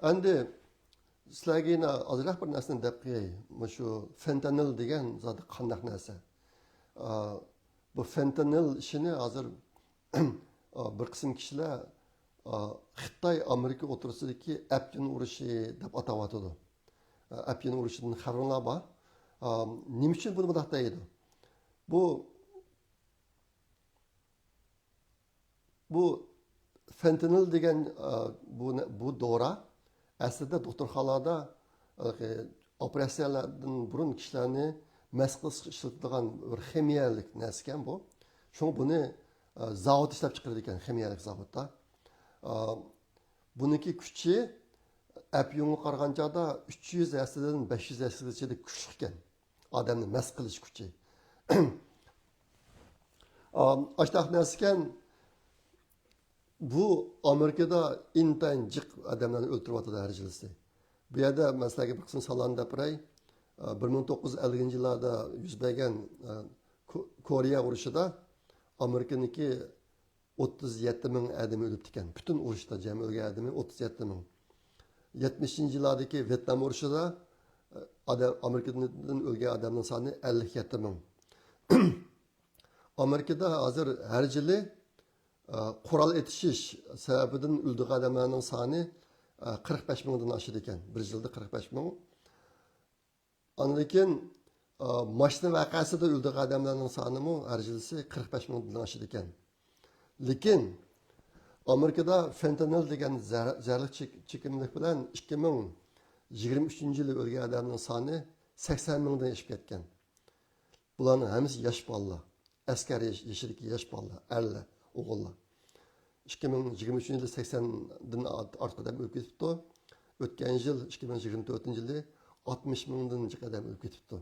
ئەمدى سىلەرگە يەنە ئازراق بىر نەرسىنى دەپ قوياي. مۇشۇ فېنتانىل دېگەن زادى قانداق نەرسە؟ ئا، بۇ فېنتانىل ئىشىنى ھازىر، ئا، بىر قىسىم كىشىلەر، ئا، خىتاي ئامېرىكا ئوتتۇرىسىدىكى ئەپيۈن ئۇرۇشى دەپ ئاتاۋاتىدۇ. ئا، ئەپيۈن ئۇرۇشىدىن خەۋىرىڭلار بار. ئا، نېمە ئۈچۈن بۇنى مۇنداق دەيدۇ؟ بۇ بۇ فېنتانىل دېگەن، ئا، بۇ، بۇ دورا ئەسلىدە دوختۇرخانىلاردا، ئا، ئوپېراتسىيەلەردىن بۇرۇن كىشىلەرنى مەست قىلىشقا ئىشلىتىدىغان بىر خىمىيەلىك نەرسىكەن بۇ. شۇڭا بۇنى، ئا، زاۋۇت ئىشلەپ چىقىرىدىكەن، خىمىيەلىك زاۋۇتتا. ئا، بۇنىڭكى كۈچى ئەپيۇڭغا قارىغان چاغدا ئۈچ يۈز ھەسسىدىن بەش يۈز ھەسسىگىچە كۈچلۈككەن. ئادەمنى مەست قىلىش كۈچى. ئا، ئاشتاق نەرسىكەن، بۇ ئامېرىكىدا ئىنتايىن جىق ئادەملەرنى ئۆلتۈرۈۋاتىدۇ ھەر يىلىسى. بۇ يەردە مەن سىلەرگە بىر قىسىم سانلارنى دەپ بېرەي. ئا، بىر مىڭ توققۇز يۈز ئەللىكىنچى يىللاردا يۈز بەرگەن، ئا، كو-، كورېيە ئۇرۇشىدا ئامېرىكىنىڭكى ئوتتۇز يەتتە مىڭ ئادىمى ئۆلۈپتىكەن. پۈتۈن ئۇرۇشتا جەمئىي ئۆلگەن ئادىمى ئوتتۇز يەتتە مىڭ. يەتمىشىنچى يىللاردىكى ۋيېتنام ئۇرۇشىدا، ئادەم، ئامېرىكىدىن ئۆلگەن ئادەمنىڭ سانى ئەللىك يەتتە مىڭ. ئامېرىكىدا ھازىر ھەر يىلى، ئە، قورال ئېتىشىش سەۋەبىدىن ئۆلىدىغان ئادەملەرنىڭ سانى، ئە، قىرىق بەش مىڭدىن ئاشىدىكەن. بىر يىلدا قىرىق بەش مىڭ. ئاندىن كېيىن، ئا، ماشىنا ۋەقەسىدە ئۆلىدىغان ئادەملەرنىڭ سانىمۇ ھەر يىلىسى قىرىق بەش مىڭدىن ئاشىدىكەن. لېكىن ئامېرىكىدا فېنتانىل دېگەن زەھەر-، زەھەرلىك چېك-، چېكىملىك بىلەن ئىككى مىڭ يىگىرمە ئۈچىنچى يىلى ئۆلگەن ئادەمنىڭ سانى سەكسەن مىڭدىن ئېشىپ كەتكەن. بۇلارنىڭ ھەممىسى ياش بالىلار. ئەسكەر ياش-، يېشىدىكى ياش بالىلار، ئەرلەر، ئوغۇللار. ئىككى مىڭ يىگىرمە ئۈچىنچى يىلى سەكسەندىن ئارت-، ئارتۇق ئادەم ئۆلۈپ كېتىپتۇ. ئۆتكەن يىل، ئىككى مىڭ يىگىرمە تۆتىنچى يىلى ئاتمىش مىڭدىن جىق ئادەم ئۆلۈپ كېتىپتۇ.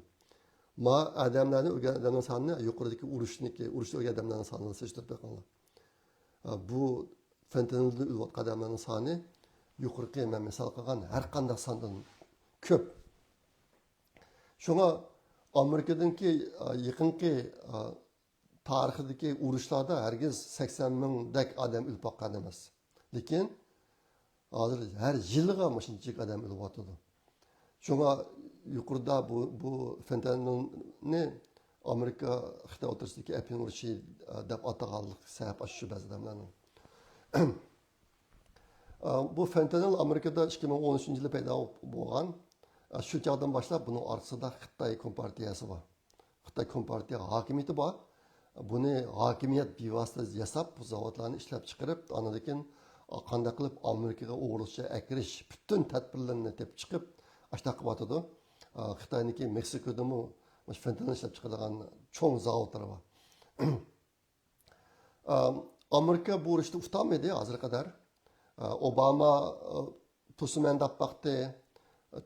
ما ئادەملەرنى، ئۆلگەن ئادەمنىڭ سانىنى يۇقىرىدىكى ئۇرۇشنىكى، ئۇرۇشتا ئۆلگەن ئادەملەرنىڭ سانى بىلەن سېلىشتۇرۇپ بېقىڭلار. بۇ فېنتانىلدىن ئۆلۈۋاتقان ئادەملەرنىڭ سانى يۇقىرىقى مەن مىسال قىلغان ھەر قانداق ساندىن كۆپ. شۇڭا ئامېرىكىدىكى، ئا، يېقىنقى، ئا، تارىخىدىكى ئۇرۇشلاردا ھەرگىز سەكسەن مىڭدەك ئادەم ئۆلۈپ باققان ئەمەس. لېكىن ھازىر ھەر يىلىغا مۇشۇنچىلىك ئادەم ئۆلۈۋاتىدۇ. شۇڭا يۇقىرىدا بۇ، بۇ فېنتانىلنى ئامېرىكا خىتاي ئوتتۇرىسىدىكى ئەپيۈن ئۇرۇشى، ئا، دەپ ئاتىغانلىق سەۋەب ئاشۇ بەزى ئادەملەرنىڭ. ئا، بۇ فېنتانىل ئامېرىكىدا ئىككى مىڭ ئون ئۈچىنچى يىلى پەيدا بولغان. ئا، شۇ چاغدىن باشلاپ بۇنىڭ ئارقىسىدا خىتاي كومپارتىيەسى بار. خىتاي كومپارتىيە ھاكىمىيىتى بار. بۇنى ھاكىمىيەت بىۋاسىتە ياساپ، بۇ زاۋۇتلارنى ئىشلەپ چىقىرىپ، ئاندىن كېيىن، ئا، قانداق قىلىپ ئامېرىكىغا ئوغرىلىقچە ئەكىرىش پۈتۈن تەدبىرلىرىنى تېپىپ چىقىپ، ئاشۇنداق قىلىۋاتىدۇ. ئا، خىتاينىڭكى مېكسىكودىمۇ مۇشۇ فېنتانىل ئىشلەپ چىقىدىغان چوڭ زاۋۇتلىرى بار. ئامېرىكا بۇ ئۇرۇشتا ئۇتالمىدى ھازىرغا قەدەر. ئوباما توسىمەن دەپ باقتى،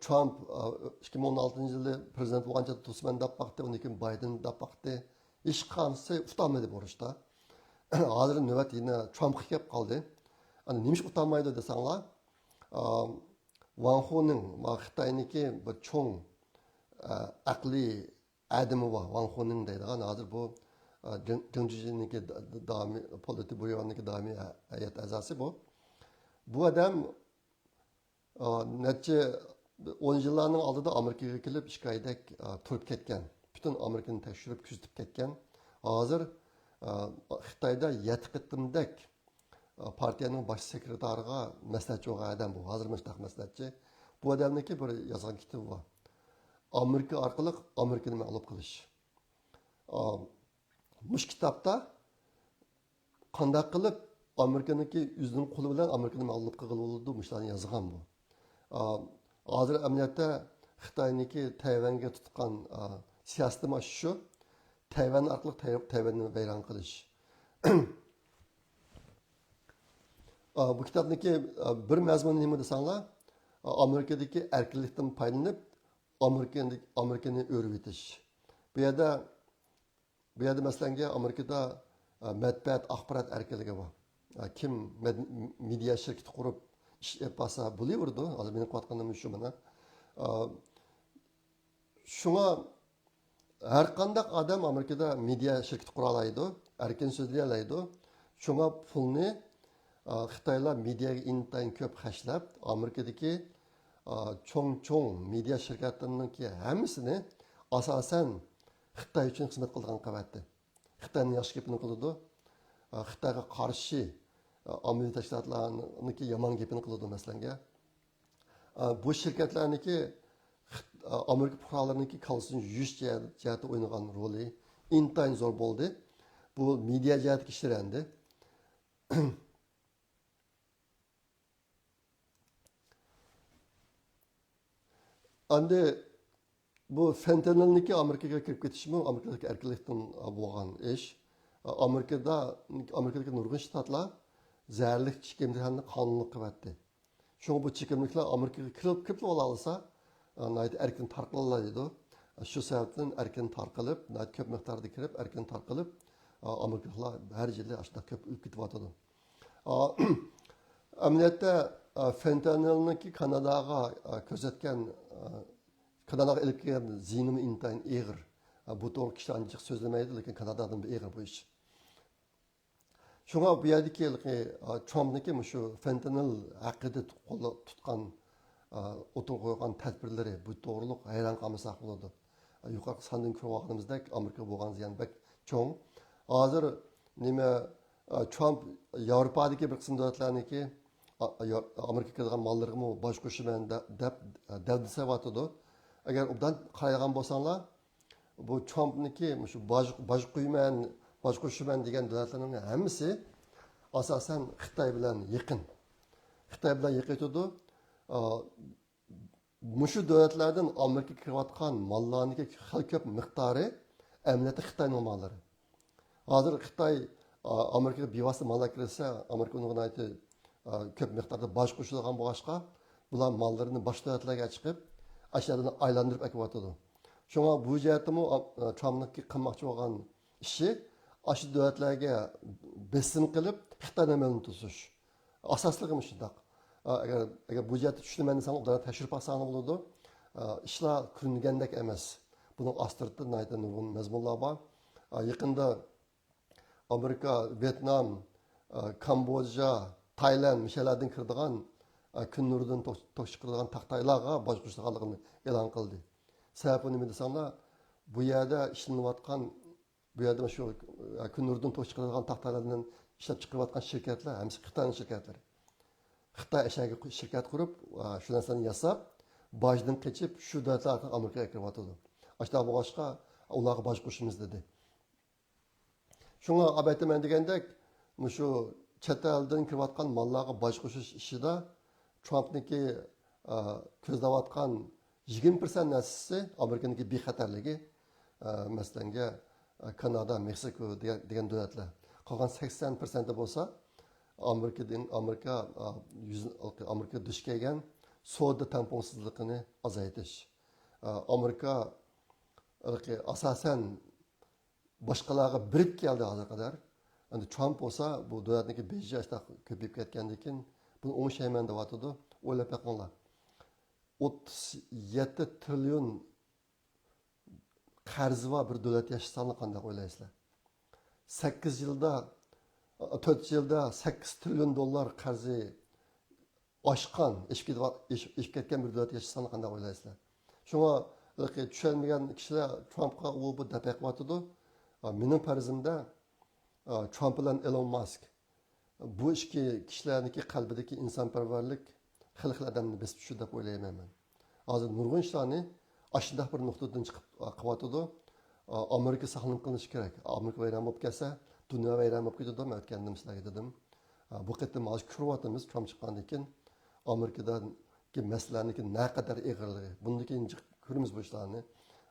ترامپ ئىككى مىڭ ئون ئالتىنچى يىلى پىرېزىدېنت بولغانچە توسىمەن دەپ باقتى، ئۇندىن كېيىن بايدېن دەپ باقتى. ھېچقانسى ئۇتالمىدى بۇ ئۇرۇشتا. ھازىر نۆۋەت يەنە ترامپقا كېلىپ قالدى. ئەنە نېمىشقا ئۇتالمايدۇ دېسەڭلار، ۋاڭ خۇنىڭ، خىتاينىڭكى بىر چوڭ ئەقلىي ئادىمى بار، ۋاڭ خۇنىڭ دەيدىغان، ھازىر بۇ، ئا، جېڭ-، جېڭ جىجىنىڭكى دا-، دا-، دائىمىي، پولىتبيۇرونىڭكى دائىمىي ھە-، ھەيئەت ئەزاسى بۇ. بۇ ئادەم، ئا، نەچچە ئون يىللارنىڭ ئالدىدا ئامېرىكىغا كېلىپ، ئىككى ئايدەك، ئا، تۇرۇپ كەتكەن. پۈتۈن ئامېرىكىنى تەكشۈرۈپ، كۆزىتىپ كەتكەن. ھازىر، ئا، خىتايدا يەتتە قېتىمدەك پارتىيەنىڭ باش سېكرېتارىغا مەسلىھەتچى بولغان ئادەم بۇ. ھازىر مۇشۇنداق مەسلىھەتچى. بۇ ئادەمنىڭكى بىر يازغان كىتابى بار. ئامېرىكا ئارقىلىق ئامېرىكىنى مەغلۇپ قىلىش. ئا، مۇشۇ كىتابتا قانداق قىلىپ ئامېرىكىنىڭكى ئۆزىنىڭ قولى بىلەن ئامېرىكىنى مەغلۇپ قىلغىلى بولىدۇ، مۇشۇلارنى يازغان بۇ. ئا، ھازىر ئەمەلىيەتتە خىتاينىڭكى تەيۋەنگە تۇتقان، ئا، سىياسىتى مانا شۇ. تەيۋەن ئارقىلىق تەي-، تەيۋەننى ۋەيران قىلىش. ئا، بۇ كىتابنىڭكى، ئا، بىر مەزمۇنى نېمە دېسەڭلار، ئا، ئامېرىكىدىكى ئەركىنلىكتىن پايدىلىنىپ، ئامېرىكىنى، ئامېرىكىنى ئۆرۈۋېتىش. بۇ يەردە، بۇ يەردە مەسىلەنگە ئامېرىكىدا، ئا، مەتبۇئات، ئاخبارات ئەركىنلىكى بار. ئا، كىم مەد-، مېدىيا شىركىتى قۇرۇپ ئىش ئېلىپ بارسا بولۇۋېرىدۇ. ھازىر مېنىڭ قىلىۋاتقىنىم شۇ مانا. ئا، شۇڭا ھەر قانداق ئادەم ئامېرىكىدا مېدىيا شىركىتى قۇرالايدۇ، ئەركىن سۆزلىيەلەيدۇ. شۇڭا پۇلنى، ئا، خىتايلار مېدىياغا ئىنتايىن كۆپ خەجلەپ، ئامېرىكىدىكى، ئا، چوڭ-چوڭ مېدىيا شىركەتلىرىنىڭكى ھەممىسىنى ئاساسەن خىتاي ئۈچۈن خىزمەت قىلىدىغان قىلىۋەتتى. خىتاينىڭ ياخشى گېپىنى قىلىدۇ. ئا، خىتايغا قارشى، ئا، ئاممىۋى تەشكىلاتلارنىڭكى يامان گېپىنى قىلىدۇ، مەسىلەنگە. ئا، بۇ شىركەتلەرنىڭكى خىت-، ئا، ئامېرىكا پۇقرالىرىنىڭكى كاللىسىنى يۇيۇش جەھەت-، جەھەتتە ئوينىغان رولى ئىنتايىن زور بولدى. بۇ مېدىيا جەھەتتىكى ئىشلىرى ئەمدى. ئەمدى بۇ فېنتانىلنىڭكى ئامېرىكىغا كىرىپ كېتىشىمۇ ئامېرىكىدىكى ئەركىنلىكتىن بولغان ئىش. ئامېرىكىدا، ئامېرىكىدىكى نۇرغۇن شتاتلار زەھەرلىك چېكىملىكلەرنى قانۇنلۇق قىلىۋەتتى. شۇڭا بۇ چېكىملىكلەر ئامېرىكىغا كىرىپ، كىرىپلا بولالىسا، ناھايىتى ئەركىن تارقىلالايدۇ. شۇ سەۋەبتىن ئەركىن تارقىلىپ، ناھايىتى كۆپ مىقداردا كىرىپ، ئەركىن تارقىلىپ، ئامېرىكىلىقلار ھەر يىلى ئاشۇنداق كۆپ ئۆلۈپ كېتىۋاتىدۇ. ئەمەلىيەتتە، فېنتانىلنىڭكى كاناداغا كۆرسەتكەن، كاناداغا ئېلىپ كەلگەن زىيىنىمۇ ئىنتايىن ئېغىر. بۇ توغرىلىق كىشىلەر ئانچە جىق سۆزلىمەيدۇ، لېكىن كانادادىن ئېغىر بۇ ئىش. شۇڭا بۇ يەردىكى ھېلىقى، ترامپنىڭكى مۇشۇ فېنتانىل ھەققىدە قوللا-، تۇتقان، ئوتتۇرىغا قويغان تەدبىرلىرى، بۇ توغرۇلۇق ھەيران قالمىساق بولىدۇ. يۇقىرىقى ساندىن كۆرۈۋالغىنىمىزدەك، ئامېرىكىغا بولغان زىيان بەك چوڭ. ھازىر نېمە، ترامپ ياۋروپادىكى بىر قىسىم دۆلەتلەرنىڭكى، ئامېرىكىغا كىرىدىغان ماللىرىغىمۇ باج قوشىمەن دە-، دەپ، دەلدە سېلىۋاتىدۇ. ئەگەر ئوبدان قارايدىغان بولساڭلار، بۇ ترامپنىڭكى مۇشۇ باج، باج قويىمەن، باج قوشىمەن دېگەن دۆلەتلەرنىڭ ھەممىسى ئاساسەن خىتاي بىلەن يېقىن. خىتاي بىلەن يېقىن تۇرىدۇ. ئا، مۇشۇ دۆلەتلەردىن ئامېرىكىغا كىرىۋاتقان ماللارنىڭكى خېلى كۆپ مىقدارى ئەمەلىيەتتە خىتاينىڭ ماللىرى. ھازىر خىتاي، ئا، ئامېرىكىغا بىۋاسىتە مال ئەكىرسە، ئامېرىكا ئۇنىڭغا ناھايىتى، ئا، كۆپ مىقداردا باج قوشىدىغان بولغاچقا، بۇلار ماللىرىنى باشقا دۆلەتلەرگە چىقىپ، ئاشۇ يەردىن ئايلاندۇرۇپ ئەكىۋاتىدۇ. شۇڭا بۇ جەھەتتىمۇ، ئا، ترامپنىڭكى قىلماقچى بولغان ئىشى، ئاشۇ دۆلەتلەرگە بېسىم قىلىپ، خىتاينى مەمنۇن تۇتۇش. ئاساسلىقى مۇشۇنداق. ئا، ئەگەر، ئەگەر بۇ جەھەتتە چۈشىنىمەن دېسەڭ، ئۇلارنى تەكشۈرۈپ باقساڭلار بولىدۇ. ئا، ئىشلار كۆرۈنگەندەك ئەمەس. بۇنىڭ ئاستىرتىدا ناھايىتى نۇرغۇن مەزمۇنلار بار. ئا، يېقىندا ئامېرىكا، ۋيېتنام، ئا، كامبودژا، تايلاند، مۇشۇ يەرلەردىن كىرىدىغان، ئا، كۈن نۇرىدىن توك، توك چىقىرىدىغان تاختايلارغا باج قوشىدىغانلىقىنى ئېلان قىلدى. سەۋەبى نېمە دېسەڭلار، بۇ يەردە ئىشلىنىۋاتقان، بۇ يەردە شۇ، ئا، كۈن نۇرىدىن توك چىقىرىدىغان تاختايلاردىن ئىشلەپ چىقىرىۋاتقان شىركەتلەر ھەممىسى خىتاينىڭ شىركەتلىرى. خىتاي ئەشەگە شىركەت قۇرۇپ، ئا، شۇ نەرسىلەرنى ياساپ، باجدىن قېچىپ، شۇ دۆلەتلەر ئارقىلىق ئامېرىكىغا كىرىۋاتىدۇ. ئاشۇنداق بولغاچقا، ئۇلارغا باج قوشىمىز دېدى. شۇڭا ئەلۋەتتە مەن دېگەندەك، مۇشۇ چەت ئەلدىن كىرىۋاتقان ماللارغا باج قوشۇش ئىشىدا ترامپنىڭكى، ئا، كۆزلەۋاتقان يىگىرمە پىرسەنت نەرسىسى ئامېرىكىنىڭكى بىخەتەرلىكى، ئا، مەسىلەنگە، ئا، كانادا، مېكسىكو دېگەن، دېگەن دۆلەتلەر. قالغان سەكسەن پىرسەنتى بولسا ئامېرىكىدىن، ئامېرىكا، ئا، يۈز-، ئامېرىكا دۇچ كەلگەن سودا تەڭپۇڭسىزلىقىنى ئازايتىش. ئا، ئامېرىكا ئاساسەن باشقىلارغا بېرىپ كەلدى ھازىرغا قەدەر. ئەمدى ترامپ بولسا بۇ دۆلەتنىڭكى بېجى ئاشۇنداق كۆپىيىپ كەتكەندىن كېيىن بۇنى ئوڭشايمەن دەۋاتىدۇ. ئويلاپ بېقىڭلار. ئوتتۇز يەتتە تىرىليون قەرزى بار بىر دۆلەت ياشىساڭلار قانداق ئويلايسىلەر؟ سەككىز يىلدا، تۆت يىلدا سەككىز تىرىليون دوللار قەرزى ئاشقان، ئېشىپ كېتىۋات-، ئېشىپ، ئېشىپ كەتكەن بىر دۆلەت ياشىساڭلار قانداق ئويلايسىلەر؟ شۇڭا ھېلىقى چۈشەنمىگەن كىشىلەر ترامپقا ئۇ بۇ دەپ بېقىۋاتىدۇ. ئا، مېنىڭ پەرىزىمدە، ئا، ترامپ بىلەن ئېلون ماسك، بۇ ئىككى كىشىلەرنىڭكى قەلبىدىكى ئىنسانپەرۋەرلىك خېلى خېلى ئادەمنى بېسىپ چۈشىدۇ دەپ ئويلايمەن مەن. ھازىر نۇرغۇن ئىشلارنى ئاشۇنداق بىر نۇقتىدىن چىقىپ، ئا، قىلىۋاتىدۇ. ئا، ئامېرىكا ساقلىنىپ قېلىشى كېرەك. ئامېرىكا ۋەيران بولۇپ كەتسە، دۇنيا ۋەيران بولۇپ كېتىدۇ. مەن ئۆتكەندە سىلەرگە دېدىم. ئا، بۇ قېتىم ھازىر كۆرۈۋاتىمىز، ترامپ چىققاندىن كېيىن ئامېرىكىدىكى مەسىلىلەرنىڭكى نەقەدەر ئېغىرلىقى. بۇندىن كېيىن جىق كۆرىمىز بۇ ئىشلارنى.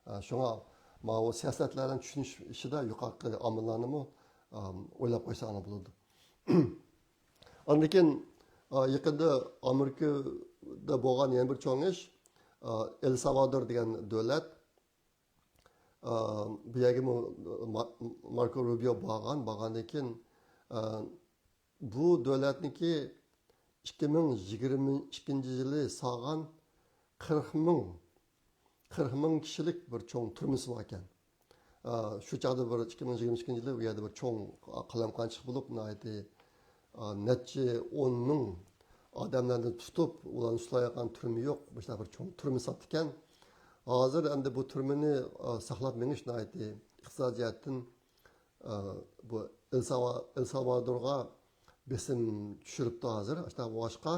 ئا، شۇڭا ماۋۇ سىياسەتلەرنى چۈشىنىش ئىشىدا يۇقىرىقى ئامىللارنىمۇ، ئا، ئويلاپ قويساڭلار بولىدۇ. ئاندىن كېيىن، ئا، يېقىندا ئامېرىكىدا بولغان يەنە بىر چوڭ ئىش، ئا، ئېل سالۋادور دېگەن دۆلەت. ئا، بۇ يەرگىمۇ ما-، ماركو روبىيو بارغان، بارغاندىن كېيىن، ئا، بۇ دۆلەتنىڭكى ئىككى مىڭ يىگىرمە ئىككىنچى يىلى سالغان قىرىق مىڭ، قىرىق مىڭ كىشىلىك بىر چوڭ تۈرمىسى بار ئىكەن. ئا، شۇ چاغدا بىر ئىككى مىڭ يىگىرمە ئىككىنچى يىلى ئۇ يەردە بىر چوڭ قالايمىقانچىلىق بولۇپ، ناھايىتى، ئا، نەچچە ئون مىڭ ئادەملەرنى تۇتۇپ، ئۇلارنى سۇلايدىغان تۈرمە يوق، مۇشۇنداق بىر چوڭ تۈرمە ساپتىكەن. ھازىر ئەمدى بۇ تۈرمىنى، ئا، ساقلاپ مېڭىش ناھايىتى ئىقتىسادىي جەھەتتىن، ئا، بۇ ئېل ساۋا-، ئېل سالۋادورغا بېسىم چۈشۈرۈپتۇ ھازىر. ئاشۇنداق بولغاچقا،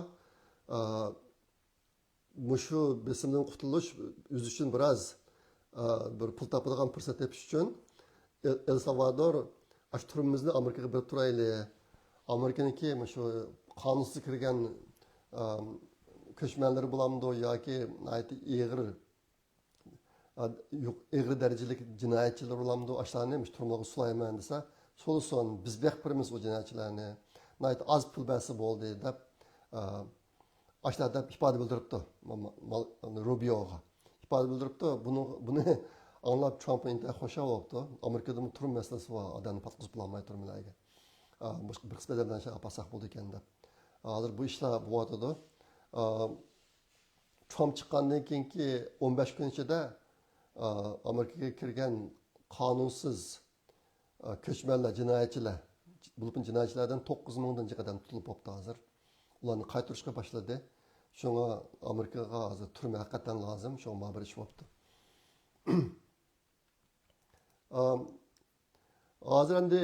ئا، مۇشۇ بېسىمدىن قۇتۇلۇش ئۆزى ئۈچۈن بىراز، ئا، بىر پۇل تاپىدىغان پۇرسەت تېپىش ئۈچۈن ئېل، ئېل سالۋادور ئاشۇ تۈرمىمىزنى ئامېرىكىغا بېرىپ تۇرايلى. ئامېرىكىنىڭكى مۇشۇ قانۇنسىز كىرگەن، ئا، كۆچمەنلىرى بولامدۇ ياكى ناھايىتى ئېغىر ئېغىر دەرىجىلىك جىنايەتچىلەر بولامدۇ، ئاشۇلارنى مۇشۇ تۈرمىلەرگە سولايمەن دېسە، سولىسۇن، بىز بېقىپ بېرىمىز ئۇ جىنايەتچىلەرنى، ناھايىتى ئاز پۇل بەرسە بولدى دەپ، ئاشۇنداق دەپ ئىپادە بىلدۈرۈپتۇ، روبىيوغا ئىپادە بىلدۈرۈپتۇ. بۇنى، بۇنى ئاڭلاپ ترامپ ئىنتايىن خۇشال بوپتۇ. ئامېرىكىدىمۇ تۈرمە مەسىلىسى بار، ئادەمنى پاتقۇزۇپ بولالماي تۈرمىلەرگە. بىر قىسىم ئادەملەرنى ئاپارساق بولىدىكەن دەپ. ھازىر بۇ ئىشلار بولۇۋاتىدۇ. ترامپ چىققاندىن كېيىنكى ئون بەش كۈن ئىچىدە ئامېرىكىغا كىرگەن قانۇنسىز كۆچمەنلەر، جىنايەتچىلەر، بولۇپمۇ جىنايەتچىلەردىن توققۇز مىڭدىن جىق ئادەم تۇتۇلۇپ بوپتۇ ھازىر. ئۇلارنى قايتۇرۇشقا باشلىدى. شۇڭا ئامېرىكىغا ھازىر تۈرمە ھەقىقەتەن لازىم. شۇڭا مانا بىر ئىش بوپتۇ. ھازىر ئەمدى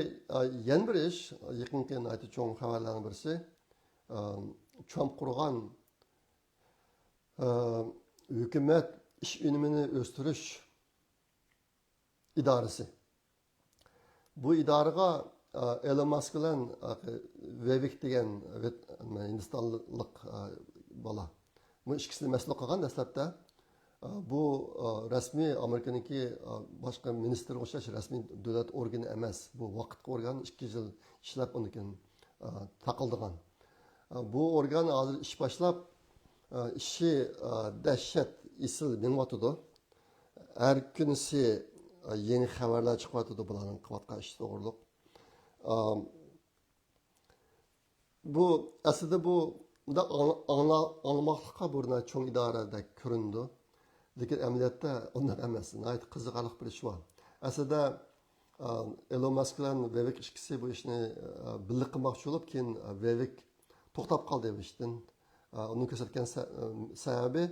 يەنە بىر ئىش، يېقىنقى ناھايىتى چوڭ خەۋەرلەرنىڭ بىرسى، ترامپ قۇرغان ھۆكۈمەت ئىش ئۈنۈمىنى ئۆستۈرۈش ئىدارىسى. بۇ ئىدارىغا ئېلون ماسك بىلەن ۋېۋىك دېگەن ھىندىستانلىق بالا، بۇ ئىككىسىنى مەسئۇل قىلغان دەسلەپتە. بۇ رەسمىي ئامېرىكىنىڭكى باشقا مىنىستىرغا ئوخشاش رەسمىي دۆلەت ئورگىنى ئەمەس. بۇ ۋاقىتقا ئورگان، ئىككى يىل ئىشلەپ ئۇنىڭ كېيىن تاقىلىدىغان. بۇ ئورگان ھازىر ئىش باشلاپ، ئىشى دەھشەت ئېسىل مېڭىۋاتىدۇ. ھەر كۈنىسى يېڭى خەۋەرلەر چىقىۋاتىدۇ بۇلارنىڭ قىلىۋاتقان ئىشى توغرۇلۇق. بۇ ئەسلىدە بۇ مۇنداق ئاڭلا-، ئاڭلا-، ئاڭلىماقلىققا بىر چوڭ ئىدارىدەك كۆرۈنىدۇ. لېكىن ئەمەلىيەتتە ئۇنداق ئەمەس. ناھايىتى قىزىقارلىق بىر ئىش بار. ئەسلىدە ئېلون ماسك بىلەن ۋېۋىك ئىككىسى بۇ ئىشنى بىللە قىلماقچى بولۇپ، كېيىن ۋېۋىك توختاپ قالدى بۇ ئىشتىن. ئۇنىڭ كۆرسەتكەن سە-، سەۋەبى،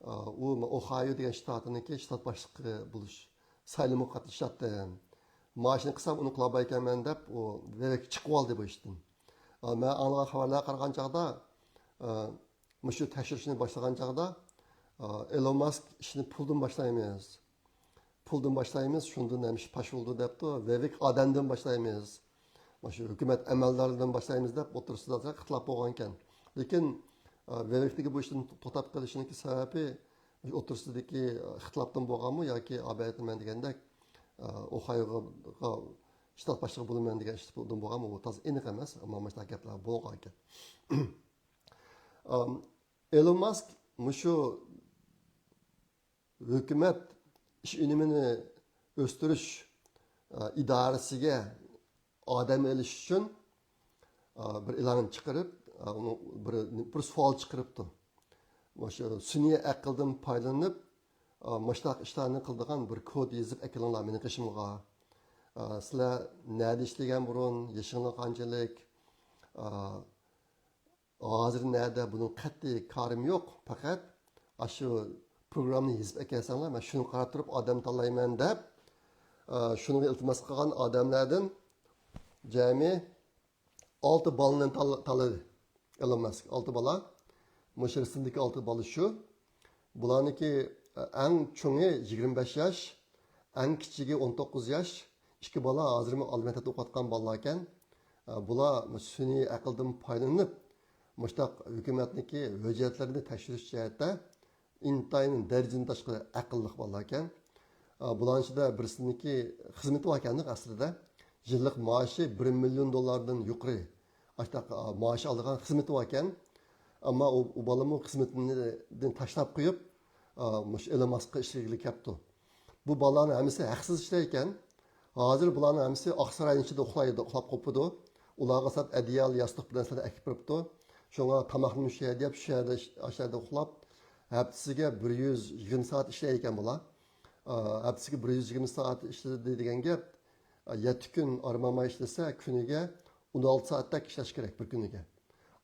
ئۇ ئوھايو دېگەن شتاتىنىڭكى شتات باشلىقى بولۇش سايلىمىغا قاتنىشاتتىم. مانا ئىشنى قىلسام ئۇنى قىلالمايكەنمەن دەپ، ئۇ ۋېۋىك چىقىۋالدى بۇ ئىشتىن. مەن ئاڭلىغان خەۋەرلەرگە قارىغان چاغدا، مۇشۇ تەكشۈرۈشنى باشلىغان چاغدا، ئېلون ماسك ئىشنى پۇلدىن باشلايمىز. پۇلدىن باشلايمىز، شۇندىن ھەمىشە پاش بولىدۇ دەپتۇ. ۋېۋىك ئادەمدىن باشلايمىز. مۇشۇ ھۆكۈمەت ئەمەلدارلىرىدىن باشلايمىز دەپ ئوتتۇرىسىدا ئىختىلاپ بولغانىكەن. لېكىن، ۋېۋىكتىكى بۇ ئىشتىن توختاپ قېلىشنىڭكى سەۋەبى ئوتتۇرىسىدىكى ئىختىلاپتىن بولغانمۇ ياكى ئابەتىمەن دېگەندەك، ئوخايوغا شتات باشلىقى بولىمەن دېگەن ئىختىلاپتىن بولغانمۇ، ئۇ تازا ئېنىق ئەمەس. ئەمما مۇشۇنداق گەپلەر بولغانىكەن. ئېلون ماسك مۇشۇ ھۆكۈمەت ئىش ئۈنۈمىنى ئۆستۈرۈش، ئە، ئىدارىسىگە ئادەم ئېلىش ئۈچۈن، ئە، بىر ئېلان چىقىرىپ، ئە، ئۇنىڭ بىر، بىر سوئال چىقىرىپتۇ. مۇشۇ سۈنئىي ئەقىلدىن پايدىلىنىپ، ئە، مۇشۇنداق ئىشلارنى قىلىدىغان بىر كود يېزىپ ئەكېلىڭلار مېنىڭ قېشىمغا. ئە، سىلەر نەدە ئىشلىگەن بۇرۇن، يېشىڭلار قانچىلىك، ئە، ھازىر نەدە، بۇنىڭ قەتئىي كارىم يوق. پەقەت ئاشۇ پروگراممىنى يېزىپ ئەكەلسەڭلار، مەن شۇنى قاراپ تۇرۇپ ئادەم تاللايمەن دەپ، ئە، شۇنىڭغا ئىلتىماس قىلغان ئادەملەردىن جەمئىي ئالتە بالىنى تاللا-، تاللىدى ئېلون ماسك. ئالتە بالا. مۇشۇ رەسىمدىكى ئالتە بالا شۇ. بۇلارنىڭكى، ئە، ئەڭ چوڭى يىگىرمە بەش ياش، ئەڭ كىچىكى ئون توققۇز ياش، ئىككى بالا ھازىرمۇ ئالىي مەكتەپتە ئوقۇۋاتقان بالىلاركەن. ئە، بۇلار سۈنئىي ئەقىلدىن پايدىلىنىپ، مۇشتاق ھۆكۈمەتنىڭكى ھۆججەتلىرىنى تەكشۈرۈش جەھەتتە ئىنتايىن دەرىجىدىن تاشقىرى ئەقىللىق بالىلاركەن. ئە، بۇلارنىڭ ئىچىدە بىرسىنىڭكى خىزمىتى باركەن ئەسلىدە. يىللىق مائاشى بىر مىليون دوللاردىن يۇقىرى. ئاشتاق، ئا، مائاش ئالىدىغان خىزمىتى باركەن. ئەمما ئۇ، ئۇ بالىمۇ خىزمىتىنى تاشلاپ قويۇپ، ئا، مۇشۇ ئېلون ماسكقا ئىشلىگىلى كەپتۇ. بۇ بالىلارنىڭ ھەممىسى ھەقسىز ئىشلەيدىكەن. ھازىر بۇلارنىڭ ھەممىسى ئاقساراينىڭ ئىچىدە ئۇخلايدۇ، ئۇخلاپ قوپىدۇ. ئۇلارغا سەت ئەدىيال، ياستۇق بىر نەرسىلەرنى ئەكىپ بېرىپتۇ. شۇڭا تاماقنى مۇشۇ يەردە يەپ، شۇ يەردە ئىش-، ئاشۇ يەردە ئۇخلاپ، ھەپتىسىگە بىر يۈز يىگىرمە سائەت ئىشلەيدىكەن بۇلار. ئا، ھەپتىسىگە بىر يۈز يىگىرمە سائەت ئىشلىدى دېگەن گەپ. ئا، يەتتە كۈن ئارمانماي ئىشلىسە، كۈنىگە ئون ئالتە سائەتتەك ئىشلەش كېرەك بىر كۈنىگە.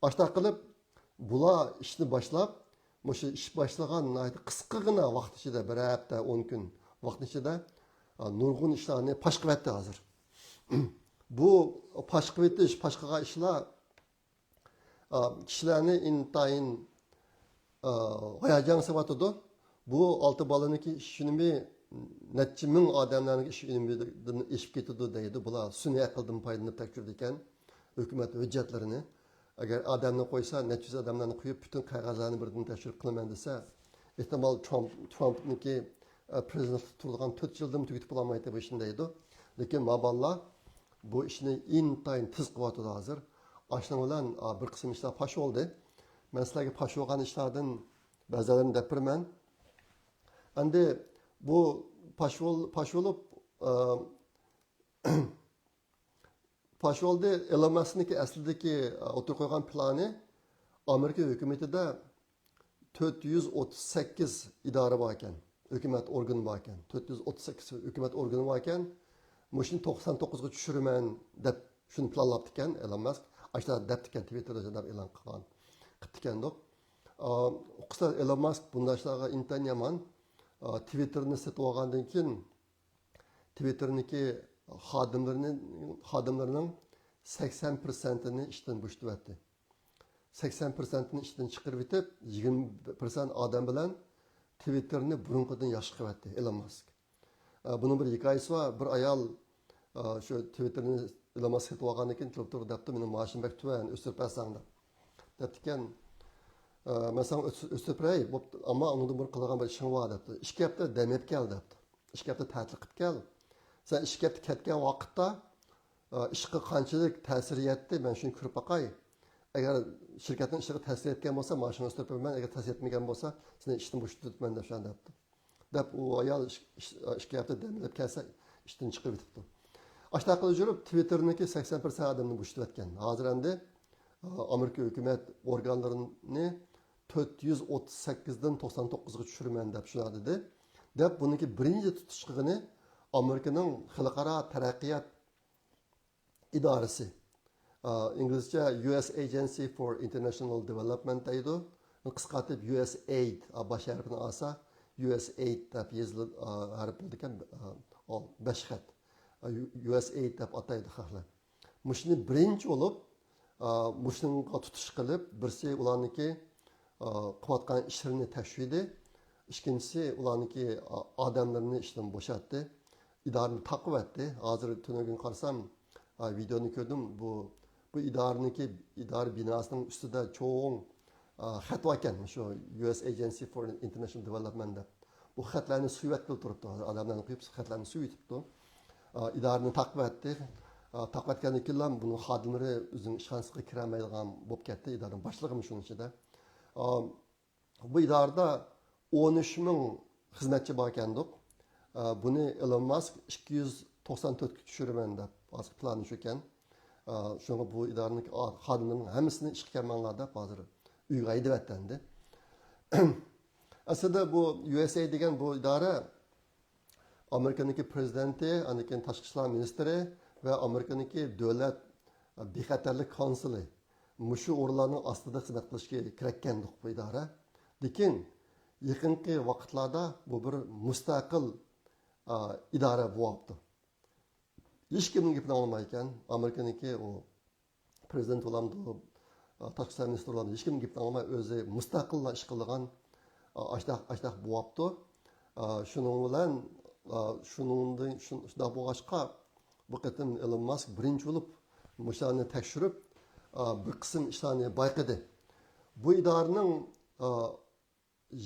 ئاشتاق قىلىپ، بۇلار ئىشنى باشلاپ، مۇشۇ ئىش باشلىغان ناھايىتى قىسقىغىنا ۋاقىت ئىچىدە، بىر ھەپتە، ئون كۈن ۋاقىت ئىچىدە، ئا، نۇرغۇن ئىشلارنى پاش قىلىۋەتتى ھازىر. بۇ پاش قىلىۋېتىش، پاش قىلغان ئىشلار ئا، كىشىلەرنى ئىنتايىن، ئا، ھاياجانغا سېلىۋاتىدۇ. بۇ ئالتە بالىنىڭكى ئىش ئۈنۈمى نەچچە مىڭ ئادەملەرنىڭ ئىش ئۈنۈمىدىن ئېشىپ كېتىدۇ دەيدۇ. بۇلار سۈنئىي ئەقىلدىن پايدىلىنىپ تەكشۈرىدىكەن ھۆكۈمەت ھۆججەتلىرىنى. ئەگەر ئادەمنى قويسا، نەچچە يۈز ئادەملەرنى قويۇپ، پۈتۈن قەغەزلەرنى بىردىن تەكشۈرۈپ قىلىمەن دېسە، ئېھتىمال ترامپ، ترامپنىڭكى ئە، پرېزىدېنتلىقتا تۇرىدىغان تۆت يىلدىمۇ تۈگىتىپ بولالمايتتى بۇ ئىشنى دەيدۇ. لېكىن ما بالىلار بۇ ئىشنى ئىنتايىن تېز قىلىۋاتىدۇ ھازىر. ئاشۇنىڭ بىلەن، ئا، بىر قىسىم ئىشلار پاش بولدى. مەن سىلەرگە پاش بولغان ئىشلاردىن بەزىلەرنى دەپ بېرىمەن. ئەمدى بۇ پاش بول-، پاش بولۇپ، ئا، پاش بولدى. ئېلون ماسكنىڭكى ئەسلىدىكى، ئوتتۇرىغا قويغان پىلانى، ئامېرىكا ھۆكۈمىتىدە تۆت يۈز ئوتتۇز سەككىز ئىدارە بار ئىكەن. ھۆكۈمەت ئورگىنى بار ئىكەن. تۆت يۈز ئوتتۇز سەككىز ھۆكۈمەت ئورگىنى بار ئىكەن. مۇشۇنى توقسان توققۇزغا چۈشۈرىمەن دەپ شۇنى پىلانلاپتىكەن ئېلون ماسك. ئاشۇنداق دەپتىكەن، تىۋىتتېردا شۇنداق ئېلان قىلغان، قىپتىكەندۇق. ئا، ئۇقىسىلەر، ئېلون ماسك بۇنداق ئىشلارغا ئىنتايىن يامان. ئا، تىۋىتتېرنى سېتىۋالغاندىن كېيىن، تىۋىتتېرنىڭكى خادىملىرىنى، خادىملىرىنىڭ سەكسەن پىرسەنتىنى ئىشتىن بوشىتىۋەتتى. سەكسەن پىرسەنتىنى ئىشتىن چىقىرىۋېتىپ، يىگىرمە پىرسەنت ئادەم بىلەن تىۋىتتېرنى بۇرۇنقىدىن ياخشى قىلىۋەتتى ئېلون ماسك. ئە، بۇنىڭ بىر ھېكايىسى بار. بىر ئايال، ئە، شۇ تىۋىتتېرنى ئېلون ماسك سېتىۋالغاندىن كېيىن تېلېفون دەپتۇ، مېنىڭ مائاشىم بەك تۆۋەن، ئۆستۈرۈپ بەرسەڭ دەپ. دەپتىكەن، ئە، مەن ساڭا ئۆس-، ئۆستۈرۈپ بېرەي، بوپتۇ، ئەمما ئۇنىڭدىن بۇرۇن قىلىدىغان بىر ئىشىڭ بار دەپتۇ. ئىككى ھەپتە دەم ئېلىپ كەل دەپتۇ. ئىككى ھەپتە تەتىل قىلىپ كەل. سەن ئىككى ھەپتە كەتكەن ۋاقىتتا، ئە، ئىشقا قانچىلىك تەسىر يەتتى، مەن شۇنى كۆرۈپ باقاي. ئەگەر شىركەتنىڭ ئىشىغا تەسىر يەتكەن بولسا، مائاشىڭنى ئۆستۈرۈپ بېرىمەن، ئەگەر تەسىر يەتمىگەن بولسا، سېنى ئىشتىن بوشىتىپ تۇتىمەن دەپ شۇنداق دەپتۇ. دەپ ئۇ ئايال ئىش-، ئىش-، ئىككى ھەپتە دەم ئېلىپ كەلسە ئىشتىن چىقىرىۋېتىپتۇ. ئاشۇنداق قىلىپ يۈرۈپ تىۋىتتېرنىڭكى سەكسەن پىرسەنت ئادەمنى بوشىتىۋەتكەن. ھازىر ئەمدى، ئا، ئامېرىكا ھۆكۈمەت ئورگانلىرىنى تۆت يۈز ئوتتۇز سەككىزدىن توقسان توققۇزغا چۈشۈرىمەن دەپ شۇنداق دېدى. دەپ بۇنىڭكى بىرىنچى تۇتۇش قىلغىنى ئامېرىكىنىڭ خەلقئارا تەرەققىيات ئىدارىسى. ئا، ئىنگلىزچە يۇ ئېس Agency for International Development دەيدۇ. قىسقارتىپ يۇ ئېس ئېيد، ئا، باش ھەرپىنى ئالسا، يۇ ئېس ئېيد دەپ يېزىلىدۇ، ئا، ھەرپ بولىدىكەن، ئا، ئال-، بەش خەت. ئا، يۇ-، يۇ ئېس ئېيد دەپ ئاتايدۇ خەقلەر. مۇشۇنى بىرىنچى بولۇپ، ئا، مۇشۇنىڭغا تۇتۇش قىلىپ، بىرسى ئۇلارنىڭكى، ئا، قىلىۋاتقان ئىشلىرىنى تەكشۈردى. ئىككىنچىسى ئۇلارنىڭكى، ئا، ئادەملىرىنى ئىشتىن بوشاتتى. ئىدارىنى تاقىۋەتتى. ھازىر تۈنۈگۈن قارىسام، ئا، ۋىدېونى كۆردۈم. بۇ، بۇ ئىدارىنىڭكى، ئىدارە بىناسىنىڭ ئۈستىدە چوڭ، ئا، خەت باركەن. شۇ يۇ ئېس Agency for International Development دەپ. بۇ خەتلەرنى سۆيۈۋەتكىلى تۇرۇپتۇ. ھازىر ئادەملەرنى قويۇپ خەتلەرنى سۆيۈۋېتىپتۇ. ئا، ئىدارىنى تاقىۋەتتى. ئا، تاقىۋەتكەندىن كېيىنلا بۇنىڭ خادىملىرى ئۆزىنىڭ ئىشخانىسىغا كىرەلمەيدىغان بولۇپ كەتتى. ئىدارىنىڭ باشلىقىمۇ شۇنىڭ ئىچىدە. ئا، بۇ ئىدارىدە ئون ئۈچ مىڭ خىزمەتچى باركەندۇق. ئا، بۇنى ئېلون ماسك ئىككى يۈز توقسان تۆتكە چۈشۈرىمەن دەپ ھازىر پىلانى شۇكەن. ئا، شۇڭا بۇ ئىدارىنىڭ خادىملىرىنىڭ ھەممىسىنى ئىشقا كەلمەڭلار دەپ ھازىر ئۆيگە ھەيدىۋەتتى ئەمدى. ئەسلىدە بۇ يۇ ئېس ئېي دېگەن بۇ ئىدارە ئامېرىكىنىڭكى پرېزىدېنتى، ئاندىن كېيىن تاشقى ئىشلار مىنىستىرى ۋە ئامېرىكىنىڭكى دۆلەت بىخەتەرلىك كونسۇلى مۇشۇ ئورۇنلارنىڭ ئاستىدا خىزمەت قىلىشى كېرەككەندۇق بۇ ئىدارە. لېكىن يېقىنقى ۋاقىتلاردا بۇ بىر مۇستەقىل، ئا، ئىدارە بولۇۋاپتۇ. ھېچكىمنىڭ گېپىنى ئاڭلىمايدىكەن. ئامېرىكىنىڭكى ئۇ پرېزىدېنت بولامدۇ، تاشقى ئىشلار مىنىستىرى بولامدۇ، ھېچكىمنىڭ گېپىنى ئاڭلىماي ئۆزى مۇستەقىللا ئىش قىلىدىغان، ئاشتاق، ئاشتاق بوۋاپتۇ. شۇنىڭ بىلەن، شۇنىڭدىن، شۇ-، شۇنداق بولغاچقا، بۇ قېتىم ئېلون ماسك بىرىنچى بولۇپ مۇشۇلارنى تەكشۈرۈپ، بىر قىسىم ئىشلارنى بايقىدى. بۇ ئىدارىنىڭ،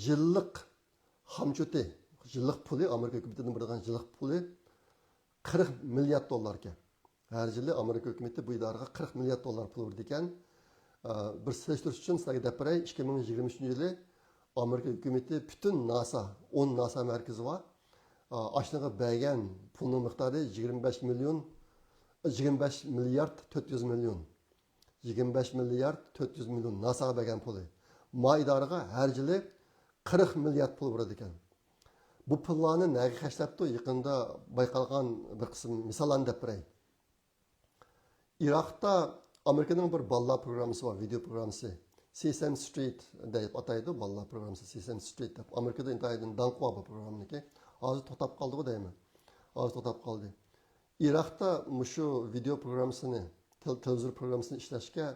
يىللىق خامچوتى، يىللىق پۇلى، ئامېرىكا ھۆكۈمىتىدىن بېرىدىغان يىللىق پۇلى قىرىق مىليارد دوللار ئىكەن. ھەر يىلى ئامېرىكا ھۆكۈمىتى بۇ ئىدارىگە قىرىق مىليارد دوللار پۇل بېرىدىكەن. ئە، بىر سېلىشتۇرۇش ئۈچۈن سىلەرگە دەپ بېرەي، ئىككى مىڭ يىگىرمە ئۈچىنچى يىلى ئامېرىكا ھۆكۈمىتى پۈتۈن ناسا، ئون ناسا مەركىزى بار. ئە، ئاشۇنىڭغا بەرگەن پۇلنىڭ مىقدارى يىگىرمە بەش مىليون، يىگىرمە بەش مىليارد تۆت يۈز مىليون. يىگىرمە بەش مىليارد تۆت يۈز مىليون ناساغا بەرگەن پۇلى. ما ئىدارىغا ھەر يىلى قىرىق مىليارد پۇل بېرىدىكەن. بۇ پۇللارنى نەگە خەجلەپتۇ؟ يېقىندا بايقالغان بىر قىسىم مىساللارنى دەپ بېرەي. ئىراقتا ئامېرىكىنىڭ بىر بالىلار پروگراممىسى بار، ۋىدېئو پروگراممىسى. سېسەم سترىت دەپ ئاتايدۇ، بالىلار پروگراممىسى سېسەم سترىت دەپ. ئامېرىكىدا ئىنتايىن داڭقى بار بۇ پروگراممىنىڭكى. ھازىر توختاپ قالدىغۇ دەيمەن. ھازىر توختاپ قالدى. ئىراقتا مۇشۇ ۋىدېئو پروگراممىسىنى، تېل-، تېلېۋىزور پروگراممىسىنى ئىشلەشكە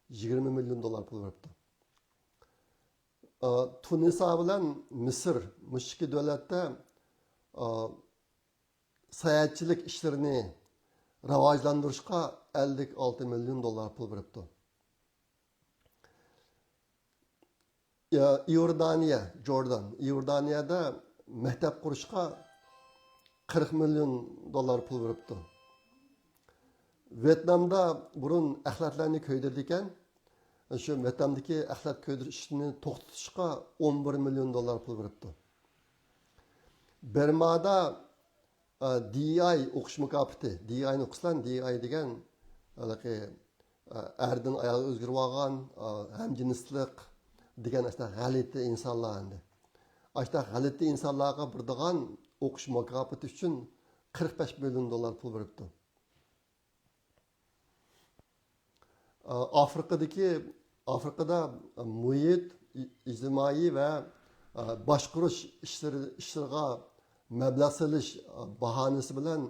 يىگىرمە مىليون دوللار پۇل بېرىپتۇ. ئا، تۇنىسا بىلەن مىسىر، مۇشۇ ئىككى دۆلەتتە، ئا، ساياھەتچىلىك ئىشلىرىنى راۋاجلاندۇرۇشقا ئەللىك ئالتە مىليون دوللار پۇل بېرىپتۇ. يا، ئىئوردانىيە، جوردان. ئىئوردانىيەدە مەكتەپ قۇرۇشقا قىرىق مىليون دوللار پۇل بېرىپتۇ. ۋيېتنامدا بۇرۇن ئەخلەتلەرنى كۆيدۈرىدىكەن، شۇ ۋيېتنامدىكى ئەخلەت كۆيدۈرۈش ئىشىنى توختىتىشقا ئون بىر مىليون دوللار پۇل بېرىپتۇ. بىرمادا، ئا، دى ئاي ئوقۇش مۇكاپاتى، دى ئاينى ئوقۇسىلا، دى ئاي دېگەن ھېلىقى، ئا، ئەردىن ئايالغا ئۆزگىرىۋالغان، ئا، ھەمجىنسلىق دېگەن ئاشۇنداق غەلىتە ئىنسانلار ئەمدى. ئاشۇنداق غەلىتە ئىنسانلارغا بېرىدىغان ئوقۇش مۇكاپاتى ئۈچۈن قىرىق بەش مىليون دوللار پۇل بېرىپتۇ. ئافرىقىدىكى، ئافرىقىدا مۇھىت، ئىجتىمائىي ۋە باشقۇرۇش ئىشلىرى، ئىشلىرىغا مەبلەغ سېلىش باھانىسى بىلەن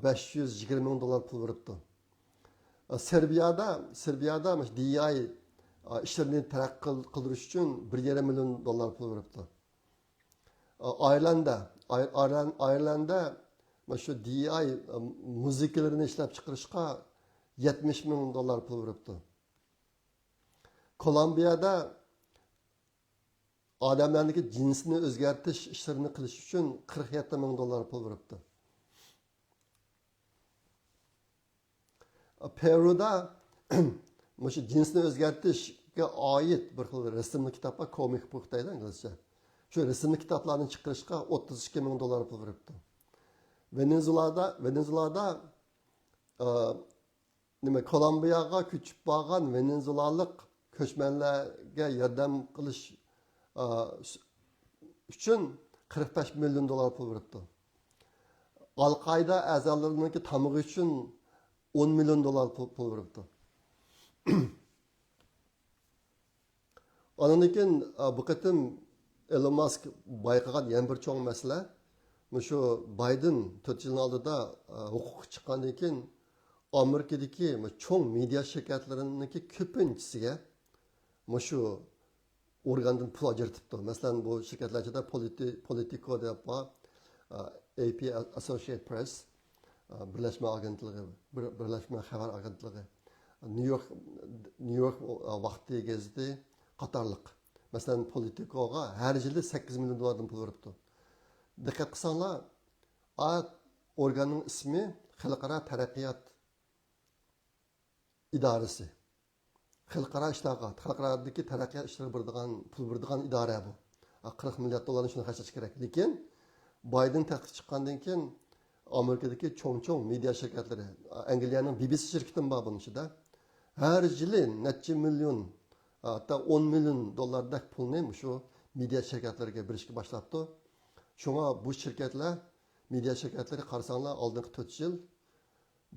بەش يۈز يىگىرمە مىڭ دوللار پۇل بېرىپتۇ. سېربىيادا، سېربىيادا مۇشۇ دى ئاي ئىشلىرىنى تەرەققىي قىل-، قىلدۇرۇش ئۈچۈن بىر يېرىم مىليون دوللار پۇل بېرىپتۇ. ئايرلاندا، ئاي-، ئايرلان-، ئايرلاندا مانا شۇ دى ئاي مۇزىكىلىرىنى ئىشلەپ چىقىرىشقا يەتمىش مىڭ دوللار پۇل بېرىپتۇ. كولومبىيادا ئادەملەرنىڭكى جىنسىنى ئۆزگەرتىش ئىشلىرىنى قىلىش ئۈچۈن قىرىق يەتتە مىڭ دوللار پۇل بېرىپتۇ. پېرۇدا مۇشۇ جىنسنى ئۆزگەرتىشكە ئائىت بىر خىل رەسىملىك كىتاب بار، كومىك بۇك دەيدۇ ئىنگلىزچە. شۇ رەسىملىك كىتابلارنى چىقىرىشقا ئوتتۇز ئىككى مىڭ دوللار پۇل بېرىپتۇ. ۋېنېزۇلادا، ۋېنېزۇلادا، ئا، نېمە، كولومبىياغا كۆچۈپ بارغان ۋېنېزۇلالىق كۆچمەنلەرگە ياردەم قىلىش، ئا، ئۈچۈن قىرىق بەش مىليون دوللار پۇل بېرىپتۇ. ئال قائىدا ئەزالىرىنىڭكى تامىقى ئۈچۈن ئون مىليون دوللار پۇل، پۇل بېرىپتۇ. ئاندىن كېيىن، ئا، بۇ قېتىم ئېلون ماسك بايقىغان يەنە بىر چوڭ مەسىلە، مۇشۇ بايدېن تۆت يىلنىڭ ئالدىدا، ئا، ھوقۇققا چىققاندىن كېيىن ئامېرىكىدىكى چوڭ مېدىيا شىركەتلىرىنىڭكى كۆپىنچىسىگە مۇشۇ ئورگاندىن پۇل ئاجرىتىپتۇ. مەسىلەن، بۇ شىركەتلەر ئىچىدە پولىتى-، پولىتىكو دەپ بار، ئا، ئەي پى، ئاسوشىيېت پرېس، ئا، بىرلەشمە ئاگېنتلىقى، بىر-، بىرلەشمە خەۋەر ئاگېنتلىقى، نيۇ يورك، نيۇ يورك، ئا، ۋاقتى گېزىتى قاتارلىق. مەسىلەن، پولىتىكوغا ھەر يىلى سەككىز مىليون دوللاردىن پۇل بېرىپتۇ. دىققەت قىلساڭلار، ئا، ئورگاننىڭ ئىسمى خەلقئارا تەرەققىيات ئىدارىسى. خەلقئارا ئىشلارغا، خەلقئارادىكى تەرەققىيات ئىشلىرىغا بېرىدىغان، پۇل بېرىدىغان ئىدارە بۇ. قىرىق مىليارد دوللارنى شۇنى خەجلەش كېرەك. لېكىن بايدېن تەختكە چىققاندىن كېيىن ئامېرىكىدىكى چوڭ-چوڭ مېدىيا شىركەتلىرى، ئەنگلىيەنىڭ بى بى سى شىركىتىمۇ بار بۇنىڭ ئىچىدە. ھەر يىلى نەچچە مىليون، ھەتتا ئون مىليون دوللاردەك پۇلنى مۇشۇ مېدىيا شىركەتلىرىگە بېرىشكە باشلاپتۇ. شۇڭا بۇ شىركەتلەر، مېدىيا شىركەتلىرى قارىساڭلار ئالدىنقى تۆت يىل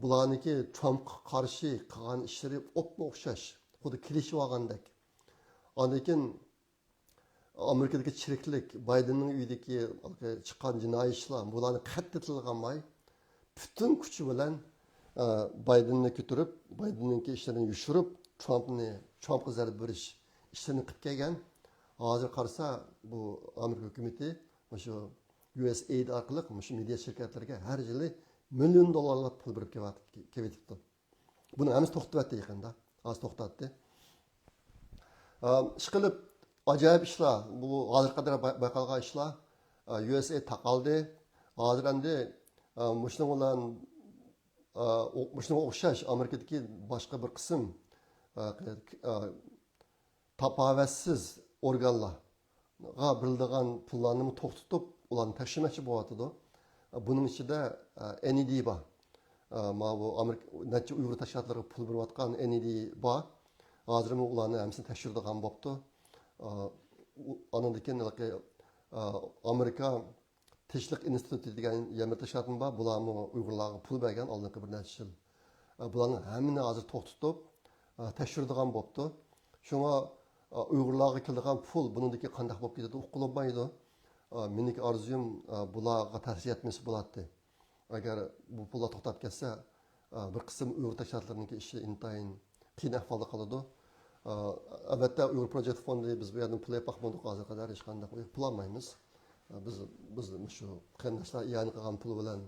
بۇلارنىڭكى ترامپقا قارشى قىلغان ئىشلىرى ئوپمۇ ئوخشاش، خۇددى كېلىشىۋالغاندەك. ئاندىن كېيىن ئامېرىكىدىكى چىرىكلىك، بايدېننىڭ ئۆيىدىكى چىققان جىنايى ئىشلار، بۇلارنى قەتئىي تىلغا ئالماي، پۈتۈن كۈچى بىلەن، ئە، بايدېننى كۆتۈرۈپ، بايدېننىڭكى ئىشلىرىنى يوشۇرۇپ، ترامپنى، ترامپقا زەربە بېرىش ئىشلىرىنى قىلىپ كەلگەن. ھازىر قارىسا، بۇ ئامېرىكا ھۆكۈمىتى مۇشۇ يۇ ئېس ئېيد ئارقىلىق مۇشۇ مېدىيا شىركەتلىرىگە ھەر يىلى مىليون دوللارلاپ پۇل بېرىپ كېلىۋات-، كېلىۋېتىپتۇ. بۇنى ھەممىسى توختىتىۋەتتى يېقىندا. ھازىر توختاتتى. ئا، ئىشقىلىپ، ئاجايىپ ئىشلار. بۇ ھازىرغا قەدەر باي-، بايقالغان ئىشلار. ئا، يۇ ئېس ئېيد تاقالدى. ھازىر ئەمدى، ئا، مۇشۇنىڭ بىلەن، ئا، ئو-، مۇشۇنىڭغا ئوخشاش ئامېرىكىدىكى باشقا بىر قىسىم، ئا، ئا، تاپاۋەتسىز ئورگانلارغا بېرىلىدىغان پۇللارنىمۇ توختىتىپ، ئۇلارنى تەكشۈرمەكچى بولۇۋاتىدۇ. بۇنىڭ ئىچىدە، ئە، ئېن ئى دى بار. ئە، ماۋۇ ئامېرىكا، نەچچە ئۇيغۇر تەشكىلاتلىرىغا پۇل بېرىۋاتقان ئېن ئى دى بار. ھازىرمۇ ئۇلارنى ھەممىسىنى تەكشۈرىدىغان بوپتۇ. ئە، ئۇ، ئانىڭدىن كېيىن ھېلىقى، ئە، ئامېرىكا تىنچلىق ئىنستىتۇتى دېگەن يەنە بىر تەشكىلاتمۇ بار. بۇلارمۇ ئۇيغۇرلارغا پۇل بەرگەن ئالدىنقى بىر نەچچە يىل. ئە، بۇلارنىڭ ھەممىنى ھازىر توختىتىپ، ئە، تەكشۈرىدىغان بوپتۇ. شۇڭا، ئە، ئۇيغۇرلارغا كېلىدىغان پۇل بۇنىڭدىن كېيىن قانداق بولۇپ كېتىدۇ ئۇققىلى بولمايدۇ. ئە، مېنىڭكى ئارزۇيۇم، ئە، بۇلارغا تەسىر يەتمىسە بولاتتى. ئەگەر بۇ پۇللار توختاپ كەتسە، ئە، بىر قىسىم ئۇيغۇر تەشكىلاتلىرىنىڭكى ئىشى ئىنتايىن قىيىن ئەھۋالدا قالىدۇ. ئە، ئەلۋەتتە، ئۇيغۇر پروجېكت فوندى، بىز بۇ يەردىن پۇل ئېلىپ باقمىدۇق، ھازىرغا قەدەر ھېچقانداق پۇل ئالمايمىز. ئە، بىز، بىز مۇشۇ قېرىنداشلار ئىئانە قىلغان پۇل بىلەن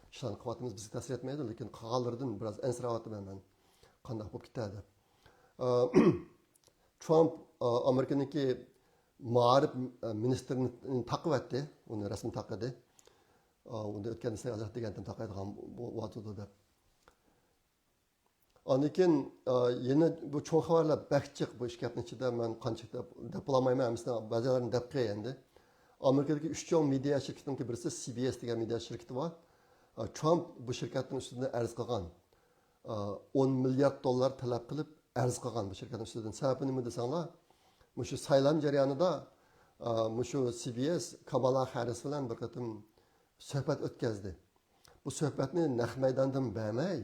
ئىشلارنى قىلىۋاتىمىز، بىزگە تەسىر يەتمەيدۇ، لېكىن قالغانلىرىدىن بىراز ئەنسىرەۋاتىمەن مەن، قانداق بولۇپ كېتەر دەپ. ئە، ترامپ، ئە، ئامېرىكىنىڭكى مائارىپ مىنىستىرىنى تاقىۋەتتى. ئۇنى رەسمىي تاقىدى. ئۇنى ئۆتكەندە سىلەرگە ئازراق دېگەنتىم، تاقايدىغان بولۇۋاتىدۇ دەپ. ئاندىن كېيىن، ئا، يەنە بۇ چوڭ خەۋەرلەر بەك جىق بۇ ئىككى ھەپتىنىڭ ئىچىدە، مەن قانچە دەپ، دەپ بولالمايمەن، ھەممىسىنى، بەزىلەرنى دەپ قوياي ئەمدى. ئامېرىكىدىكى ئۈچ چوڭ مېدىيا شىركىتىنىڭكى بىرسى سى بى ئېس دېگەن مېدىيا شىركىتى بار. ئا، ترامپ بۇ شىركەتنىڭ ئۈستىدىن ئەرز قىلغان. ئا، ئون مىليارد دوللار تەلەپ قىلىپ ئەرز قىلغان بۇ شىركەتنىڭ ئۈستىدىن. سەۋەبى نېمە دېسەڭلار، مۇشۇ سايلام جەريانىدا، ئا، مۇشۇ سى بى ئېس كامالا خەررىس بىلەن بىر قېتىم سۆھبەت ئۆتكەزدى. بۇ سۆھبەتنى نەق مەيداندىن بەرمەي،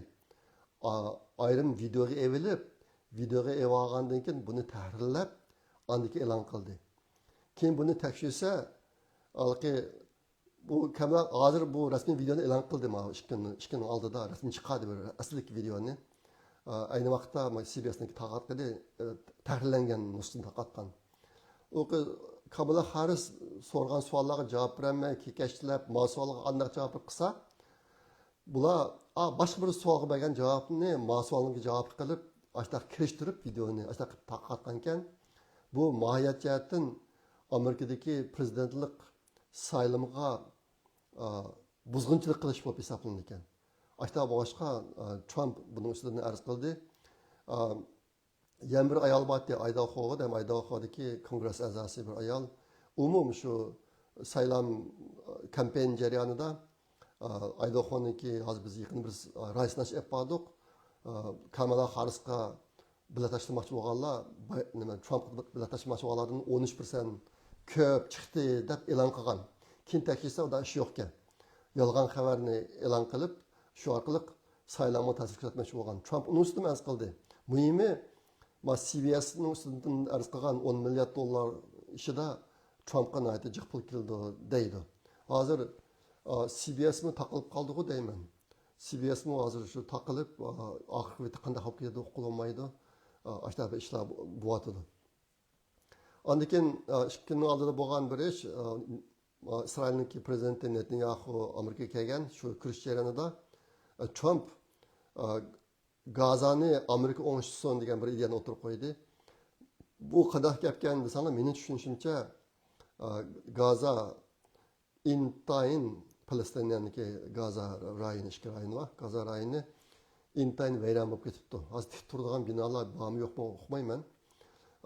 ئا-، ئايرىم ۋىدېئوغا ئېلىپ، ۋىدېئوغا ئېلىۋالغاندىن كېيىن بۇنى تەھرىرلەپ، ئاندىن كېيىن ئېلان قىلدى. كېيىن بۇنى تەكشۈرسە، ھېلىقى بۇ كامالا، ھازىر بۇ رەسمىي ۋىدېئونى ئېلان قىلدى، مانا ئىككى كۈن، ئىككى كۈننىڭ ئالدىدا رەسمىي چىقاردى بىر ئەسلىدىكى ۋىدېئونى. ئا، ئەينى ۋاقىتتا سى بى ئېسنىڭكى تارقاتقىنى، ئە، تەھرىرلەنگەن نۇسخىسىنى تارقاتقان. ئۇ قىز، كامالا خاررىس سورىغان سوئاللارغا جاۋاب بېرەلمەي، كېكەچلەپ، ما سوئالغا ئانداق جاۋاب قىلسا، بۇلار، ئا، باشقا بىر سوئالغا بەرگەن جاۋابنى ما سوئالنىڭكى جاۋابى قىلىپ، ئاشتاق كىرىشتۈرۈپ ۋىدېئونى ئاشتاق قىلىپ تارقاتقانىكەن. بۇ ماھىيەت جەھەتتىن ئامېرىكىدىكى پرېزىدېنتلىق سايلىمىغا، ئا، بۇزغۇنچىلىق قىلىش بولۇپ ھېسابلىنىدىكەن. ئاشتاق بولغاچقا، ئا، ترامپ بۇنىڭ ئۈستىدىن ئەرز قىلدى. ئا، يەنە بىر ئايال بارتى، ئايداخوغا، دەم ئايداخودىكى كونگرېس ئەزاسى بىر ئايال. ئۇمۇ شۇ سايلام، ئا، كامپېين جەريانىدا، ئا، ئايداخونىڭكى، ھازىر بىز يېقىن بىر، ئا، رايسىناش ئېلىپ باردۇق. ئا، كامالا خاررىسقا بېلەت تاشلىماقچى بولغانلار، باي-، نېمە، ترامپقا بېلەت تاشلىماقچى بولغانلاردىن ئون ئۈچ پىرسەنت كۆپ چىقتى دەپ ئېلان قىلغان. كېيىن تەكشۈرسە، ئۇدا ئىش يوقكەن. يالغان خەۋەرنى ئېلان قىلىپ، شۇ ئارقىلىق سايلامغا تەسىر كۆرسەتمەكچى بولغان. ترامپ ئۇنىڭ ئۈستىدىن ئەرز قىلدى. مۇھىمى، ما سى بى ئېسنىڭ ئۈستىدىن ئەرز قىلغان ئون مىليارد دوللار ئىشىدا ترامپقا ناھايىتى جىق پۇل كېلىدۇ دەيدۇ. ھازىر، ئا، سى بى ئېسمۇ تاقىلىپ قالدىغۇ دەيمەن. سى بى ئېسمۇ ھازىر شۇ تاقىلىپ، ئا، ئاقىۋىتى قانداق بولۇپ كېتىدۇ، ئۇقۇلمايدۇ. ئا، ئاشۇنداق بىر ئىشلار بو-، بولۇۋاتىدۇ. ئاندىن كېيىن، ئا، ئىككى كۈننىڭ ئالدىدا بولغان بىر ئىش، ئا، ئا، ئىسرائىلنىڭكى پرېزىدېنتى نېتانياخۇ ئامېرىكىغا كەلگەن، شۇ كۆرۈشۈش جەريانىدا، ئا، ترامپ، ئا، گازانى ئامېرىكا ئوڭشىسۇن دېگەن بىر ئىدىيەنى ئوتتۇرىغا قويدى. بۇ قانداق گەپكەن دېسەڭلار، مېنىڭ چۈشىنىشىمچە، ئا، گازا ئىنتايىن، پەلەستىنىيەنىڭكى گازا رايونى، ئىككى رايونى بار. گازا رايونى ئىنتايىن ۋەيران بولۇپ كېتىپتۇ. ھازىر تىك تۇرىدىغان بىنالار بارمۇ يوقمۇ ئۇقمايمەن.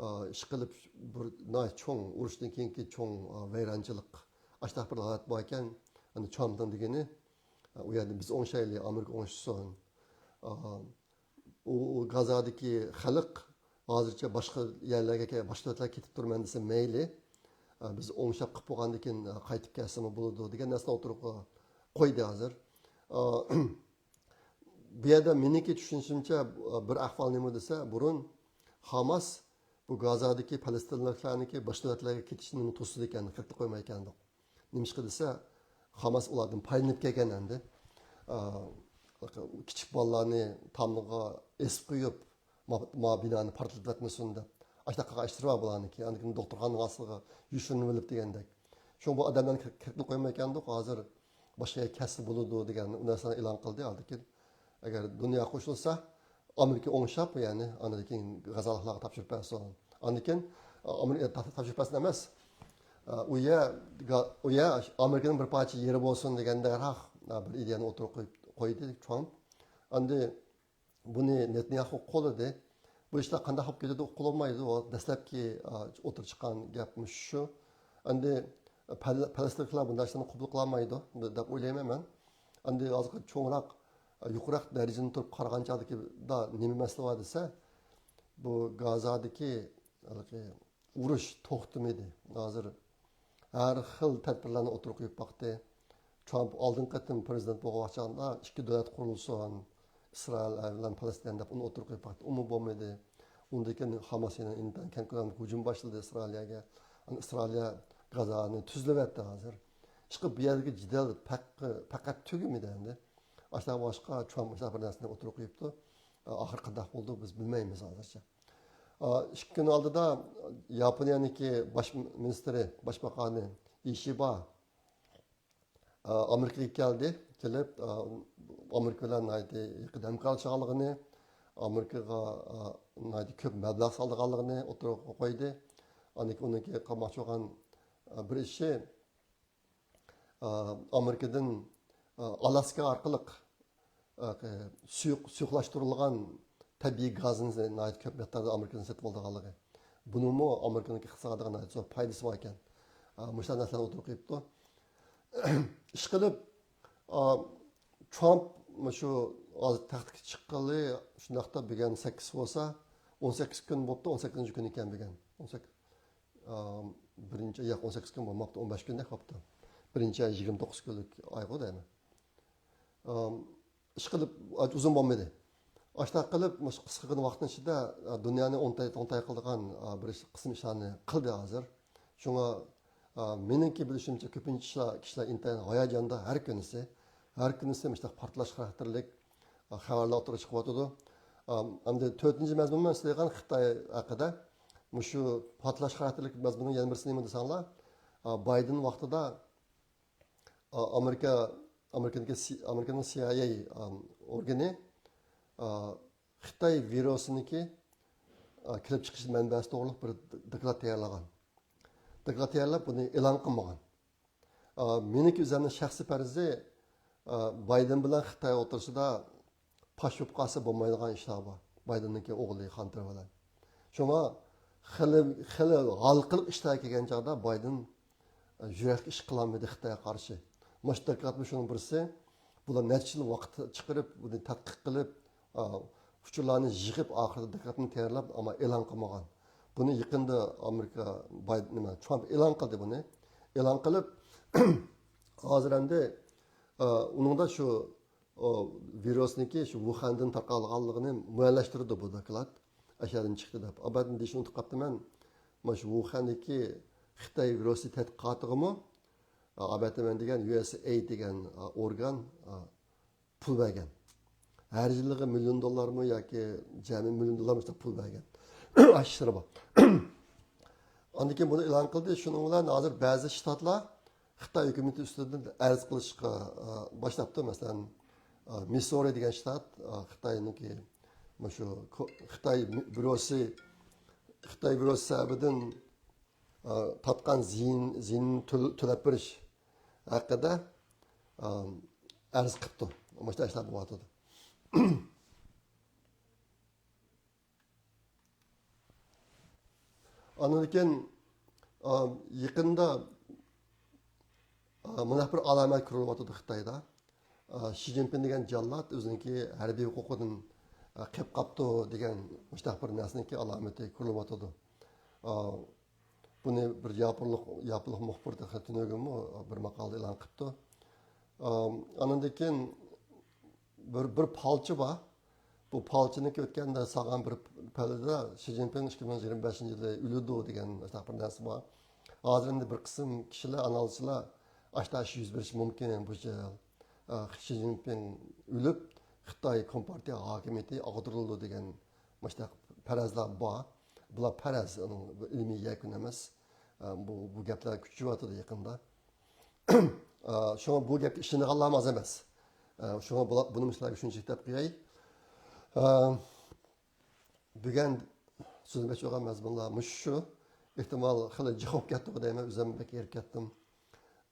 ئا، ئىشقىلىپ بىر ناھايىتى چوڭ، ئۇرۇشتىن كېيىنكى چوڭ، ئا، ۋەيرانچىلىق. ئاشۇنداق بىر ھالەت باركەن، ئەنە ترامپنىڭ دېگىنى، ئا، ئۇ يەردە بىز ئوڭشايلى، ئامېرىكا ئوڭشىسۇن. ئا، ئۇ، ئۇ گازادىكى خەلق ھازىرچە باشقا يەرلەرگە كە-، باشقا دۆلەتلەرگە كېتىپ تۇرىمەن دېسە مەيلى. ئا، بىز ئوڭشاپ قىلىپ بولغاندىن كېيىن، ئا، قايتىپ كەلسىمۇ بولىدۇ دېگەن نەرسىنى ئوتتۇرىغا قويدى ھازىر. ئا، بۇ يەردە مېنىڭكى چۈشىنىشىمچە، بىر ئەھۋال نېمە دېسە، بۇرۇن خاماس بۇ گازادىكى پەلەستىنلىكلارنىڭكى باشقا دۆلەتلەرگە كېتىشىنى توسىدىكەن، قېتىپ قويمايدىكەن. نېمىشقا دېسە، خاماس ئۇلاردىن پايدىلىنىپ كەلگەن ئەمدى. ئا، كىچىك بالىلارنى تامغا ئېسىپ قويۇپ، ما، ما بىنانى پارتلىتىۋەتمىسۇن دەپ. ئاشۇنداق قىلغان ئىشلىرى بار بۇلارنىڭكى. ئاندىن كېيىن دوختۇرخانىنىڭ ئاستىغا يوشۇرۇنۇۋېلىپ دېگەندەك. شۇڭا بۇ ئادەملەرنى كىر-، كىرىپ قويمايدىكەندۇق. ھازىر باشقا يەرگە كەتسە بولىدۇ دېگەن نەرسىنى ئېلان قىلدى. ئاندىن كېيىن ئەگەر دۇنيا قوشۇلسا، ئامېرىكا ئوڭشاپ، يەنى ئاندىن كېيىن غازالىقلارغا تاپشۇرۇپ بەرسۇن. ئاندىن كېيىن، ئامېرىكا تا-، تاپشۇرۇپ بەرسۇن ئەمەس، ئۇ يەر، ئۇ يەر ئامېرىكىنىڭ بىر پارچە يېرى بولسۇن دېگەندەكراق بىر ئىدىيەنى ئوتتۇرىغا قويۇپ، قويدى ترامپ. ئەمدى بۇنى نېتانياخۇ قوللىدى. بۇ ئىشلار قانداق بولۇپ كېتىدۇ، ئۇقۇلمايدۇ. ئۇ دەسلەپكى، ئا، ئوتتۇرىغا چىققان گەپ مۇشۇ شۇ. ئەمدى پەل-، پەلەستىنلىكلەر بۇنداق ئىشلارنى قوبۇل قىلالمايدۇ دەپ ئويلايمەن مەن. ئەمدى ھازىرقى چوڭراق، يۇقىرىراق دەرىجىدىن تۇرۇپ قارىغان چاغدىكىدا نېمە مەسىلە بار دېسە، بۇ گازادىكى ھېلىقى ئۇرۇش توختىمىدى. ھازىر ھەر خىل تەدبىرلەرنى ئوتتۇرىغا قويۇپ باقتى. ترامپ ئالدىنقى قېتىم پرېزىدېنت بولغان چاغدا ئىككى دۆلەت قۇرۇلسۇن، ئىسرائىل بىلەن پەلەستىن دەپ ئۇنى ئوتتۇرىغا قويۇپ باقتى. ئۇمۇ بولمىدى. ئۇندىن كېيىن خاماس يەنە ئىنتايىن كەڭ كۆلەملىك ھۇجۇم باشلىدى ئىسرائىلىيەگە. ئىسرائىلىيە گازانى تۈزلىۋەتتى ھازىر. ئىشقىلىپ بۇ يەردىكى جېدەل پەق-، پەقەت تۈگىمىدى ئەمدى. ئاشۇنداق بولغاچقا ترامپ مۇشۇنداق بىر نەرسىنى ئوتتۇرىغا قويۇپتۇ. ئاخىرى قانداق بولىدۇ، بىز بىلمەيمىز ھازىرچە. ئىككى كۈن ئالدىدا ياپونىيەنىڭكى باش مىنىستىرى، باشباقانى ئىشىبا، ئامېرىكىغا كەلدى. كېلىپ، ئامېرىكا بىلەن ناھايىتى يېقىن ھەمكارلىشىدىغانلىقىنى، ئامېرىكىغا ناھايىتى كۆپ مەبلەغ سالىدىغانلىقىنى ئوتتۇرىغا قويدى. ئاندىن كېيىن ئۇنىڭكى قىلماقچى بولغان، ئە، بىر ئىشى، ئامېرىكىدىن ئالاسكا ئارقىلىق سۇيۇق، سۇيۇقلاشتۇرۇلغان تەبىئىي گازنى ناھايىتى كۆپ مىقداردا ئامېرىكىدىن سېتىپ ئالىدىغانلىقى، بۇنىڭمۇ ئامېرىكىنىڭ ئىقتىسادىغا ناھايىتى زور پايدىسى بار ئىكەن. مۇشۇنداق نەرسىلەرنى ئوتتۇرىغا قويۇپتۇ. ئىشقىلىپ، ترامپ مۇشۇ ھازىر تەختكە چىققىلى شۇنداقتا بۈگۈن سەككىز بولسا، ئون سەككىز كۈن بوپتۇ، ئون سەككىزىنچى كۈنى ئىكەن بۈگۈن. ئون سەككىز، ئام، بىرىنچى، ياق، ئون سەككىز كۈن بولماپتۇ، ئون بەش كۈندەك بوپتۇ. بىرىنچى ئاي يىگىرمە توققۇز كۈنلۈك ئايغۇ دەيمەن. ئام، ئىشقىلىپ، ئۇزۇن بولمىدى. ئاشۇنداق قىلىپ، مۇشۇ قىسقىغىنە ۋاقىتنىڭ ئىچىدە، ئا، دۇنيانى ئوڭتاي-توڭتاي قىلىدىغان، ئا، بىر قىسىم ئىشلارنى قىلدى ھازىر. شۇڭا، ئا، مېنىڭكى بىلىشىمچە، كۆپىنچە كىشىلەر، كىشىلەر ئىنتايىن ھاياجاندا ھەر كۈنىسى. ھەر كۈنىسى مۇشۇنداق پارتلاش خاراكتېرلىك، ئا، خەۋەرلەر ئوتتۇرىغا چىقىۋاتىدۇ. ئا، ئەمدى تۆتىنچى مەزمۇن مەن سۆزلەيدىغان خىتاي ھەققىدە. مۇشۇ پارتلاش خاراكتېرلىك مەزمۇننىڭ يەنە بىرسى نېمە دېسەڭلار، ئا، بايدېن ۋاقتىدا، ئا، ئامېرىكا، ئامېرىكىدىكى سى-، ئامېرىكىنىڭ سى ئاي ئەي، ئا، ئورگىنى، ئا، خىتاي ۋىرۇسىنىڭكى، ئا، كېلىپ چىقىش مەنبەسى توغرىلىق بىر دوكلات تەييارلىغان. دوكلات تەييارلاپ، بۇنى ئېلان قىلمىغان. ئا، مېنىڭكى ئۆزۈمنىڭ شەخسىي پەرىزى، ئا، بايدېن بىلەن خىتاي ئوتتۇرىسىدا پاش بولۇپ قالسا بولمايدىغان ئىشلار بار. بايدېننىڭكى ئوغلى خانتېر بىلەن. شۇڭا خېلى، خېلى ھالقىلىق ئىشلار كەلگەن چاغدا بايدېن، ئە، يۈرەكلىك ئىش قىلالمىدى خىتايغا قارشى. مۇشۇ دوكلاتمۇ شۇنىڭ بىرسى. بۇلار نەچچە يىل ۋاقىت چىقىرىپ، بۇنى تەتقىق قىلىپ، ئا، ئۇچۇرلارنى يىغىپ، ئاخىرىدا دوكلاتنى تەييارلاپ، ئەمما ئېلان قىلمىغان. بۇنى يېقىندا ئامېرىكا بايدېن، نېمە، ترامپ ئېلان قىلدى بۇنى. ئېلان قىلىپ، ھازىر ئەمدى، ئا، ئۇنىڭدا شۇ ئۇ ۋىرۇسنىڭكى شۇ ۋۇخەندىن تارقالغانلىقىنى مۇئەييەنلەشتۈرىدۇ بۇ دوكلات. ئەشەدىن چىقتى دەپ. ئابەتتىن دېيىشنى ئۇنتۇپ قاپتىمەن. مانا شۇ ۋۇخەندىكى خىتاي ۋىرۇسى تەتقىقاتىغىمۇ، ئابەتتىمەن دېگەن يۇ ئېس ئېي دېگەن ئورگان پۇل بەرگەن. ھەر يىلىغا مىليون دوللارمۇ ياكى جەمئىي مىليون دوللارمۇ پۇل بەرگەن. ئاشۇ سىرى بار. ئاندىن كېيىن بۇنى ئېلان قىلدى. شۇنىڭ بىلەن ھازىر بەزى شتاتلار خىتاي ھۆكۈمىتى ئۈستىدىن ئەرز قىلىشقا، ئا، باشلاپتۇ. مەسىلەن، ئا، مىسسورى دېگەن شتات، ئا، خىتاينىڭكى مۇشۇ كو-، خىتاي بيۇروسى، خىتاي بيۇروسى سەۋەبىدىن، ئا، تارتقان زىيىن، زىيىننى تۆل-، تۆلەپ بېرىش ھەققىدە، ئا، ئەرز قىپتۇ. مۇشۇنداق ئىشلار بولۇۋاتىدۇ. ئاندىن كېيىن، ئا، يېقىندا، ئا، مۇنداق بىر ئالامەت كۆرۈلۈۋاتىدۇ خىتايدا. ئا، شى جىنپىڭ دېگەن جاللات ئۆزىنىڭكى ھەربىي ھوقۇقىدىن، ئا، قېلىپ قاپتۇ دېگەن مۇشۇنداق بىر نەرسىنىڭكى ئالامىتى كۆرۈلۈۋاتىدۇ. ئا، بۇنى بىر ياپونلۇق، ياپونلۇق مۇخبىر تېخى تۈنۈگۈنمۇ بىر ماقالىدە ئېلان قىپتۇ. ئا، ئاندىن كېيىن بىر، بىر پالچى بار. بۇ پالچىنىڭكى ئۆتكەندە سالغان بىر پەلىدە شى جىنپىڭ ئىككى مىڭ يىگىرمە بەشىنچى يىلى ئۆلىدۇ دېگەن شۇنداق بىر نەرسە بار. ھازىر ئەمدى بىر قىسىم كىشىلەر، ئانالىزچىلار، ئاشۇنداق ئىش يۈز بېرىشى مۇمكىن بۇ يىل. ئا، شى جىنپىڭ ئۆلۈپ، خىتاي كومپارتىيە ھاكىمىيىتى ئاغدۇرۇلىدۇ دېگەن مۇشۇنداق پەرەزلەر بار. بۇلار پەرەز، ئۇنىڭ ئىلمىي يەكۈن ئەمەس. ئا، بۇ، بۇ گەپلەر كۈچىيىۋاتىدۇ يېقىندا. ئا، شۇڭا بۇ گەپكە ئىشىنىدىغانلارمۇ ئاز ئەمەس. ئا، شۇڭا بۇلا-، بۇنىمۇ سىلەرگە شۇنچىلىك دەپ قوياي. ئا، بۈگۈن سۆزلىمەكچى بولغان مەزمۇنلار مۇشۇ شۇ. ئېھتىمال خېلى جىق بولۇپ كەتتىغۇ دەيمەن، ئۆزۈم بەك ھېرىپ كەتتىم.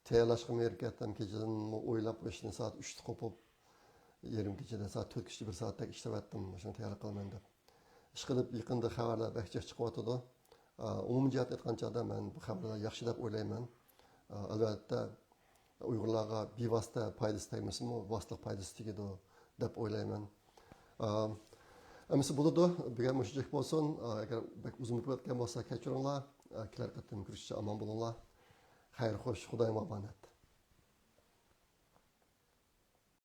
تەييارلاشقىمۇ ھېرىپ كەتتىم، كېچىدىنمۇ ئويلاپ بۇ ئىشنى سائەت ئۈچتە قوپۇپ، يېرىم كېچىدە سائەت تۆتكىچە بىر سائەتتەك ئىشلەۋەتتىم، مۇشۇنى تەييار قىلىمەن دەپ. ئىشقىلىپ يېقىندا خەۋەرلەر بەك جىق چىقىۋاتىدۇ. ئا، ئومۇمىي جەھەتتىن ئېيتقان چاغدا مەن بۇ خەۋەرلەر ياخشى دەپ ئويلايمەن. ئا، ئەلۋەتتە، ئۇيغۇرلارغا بىۋاسىتە پايدىسى تەگمىسىمۇ، ۋاسىتىلىق پايدىسى تېگىدۇ دەپ ئويلايمەن. ئا، ئەمىسە بولىدۇ، بۈگۈن مۇشۇنچىلىك بولسۇن. ئا، ئەگەر بەك ئۇزۇن بولۇپ كەتكەن بولسا كەچۈرۈڭلار. ئا، كېلەر قېتىم كۆرۈشكىچە ئامان بولۇڭلار. خەير خوش، خۇدايىمغا ئامانەت.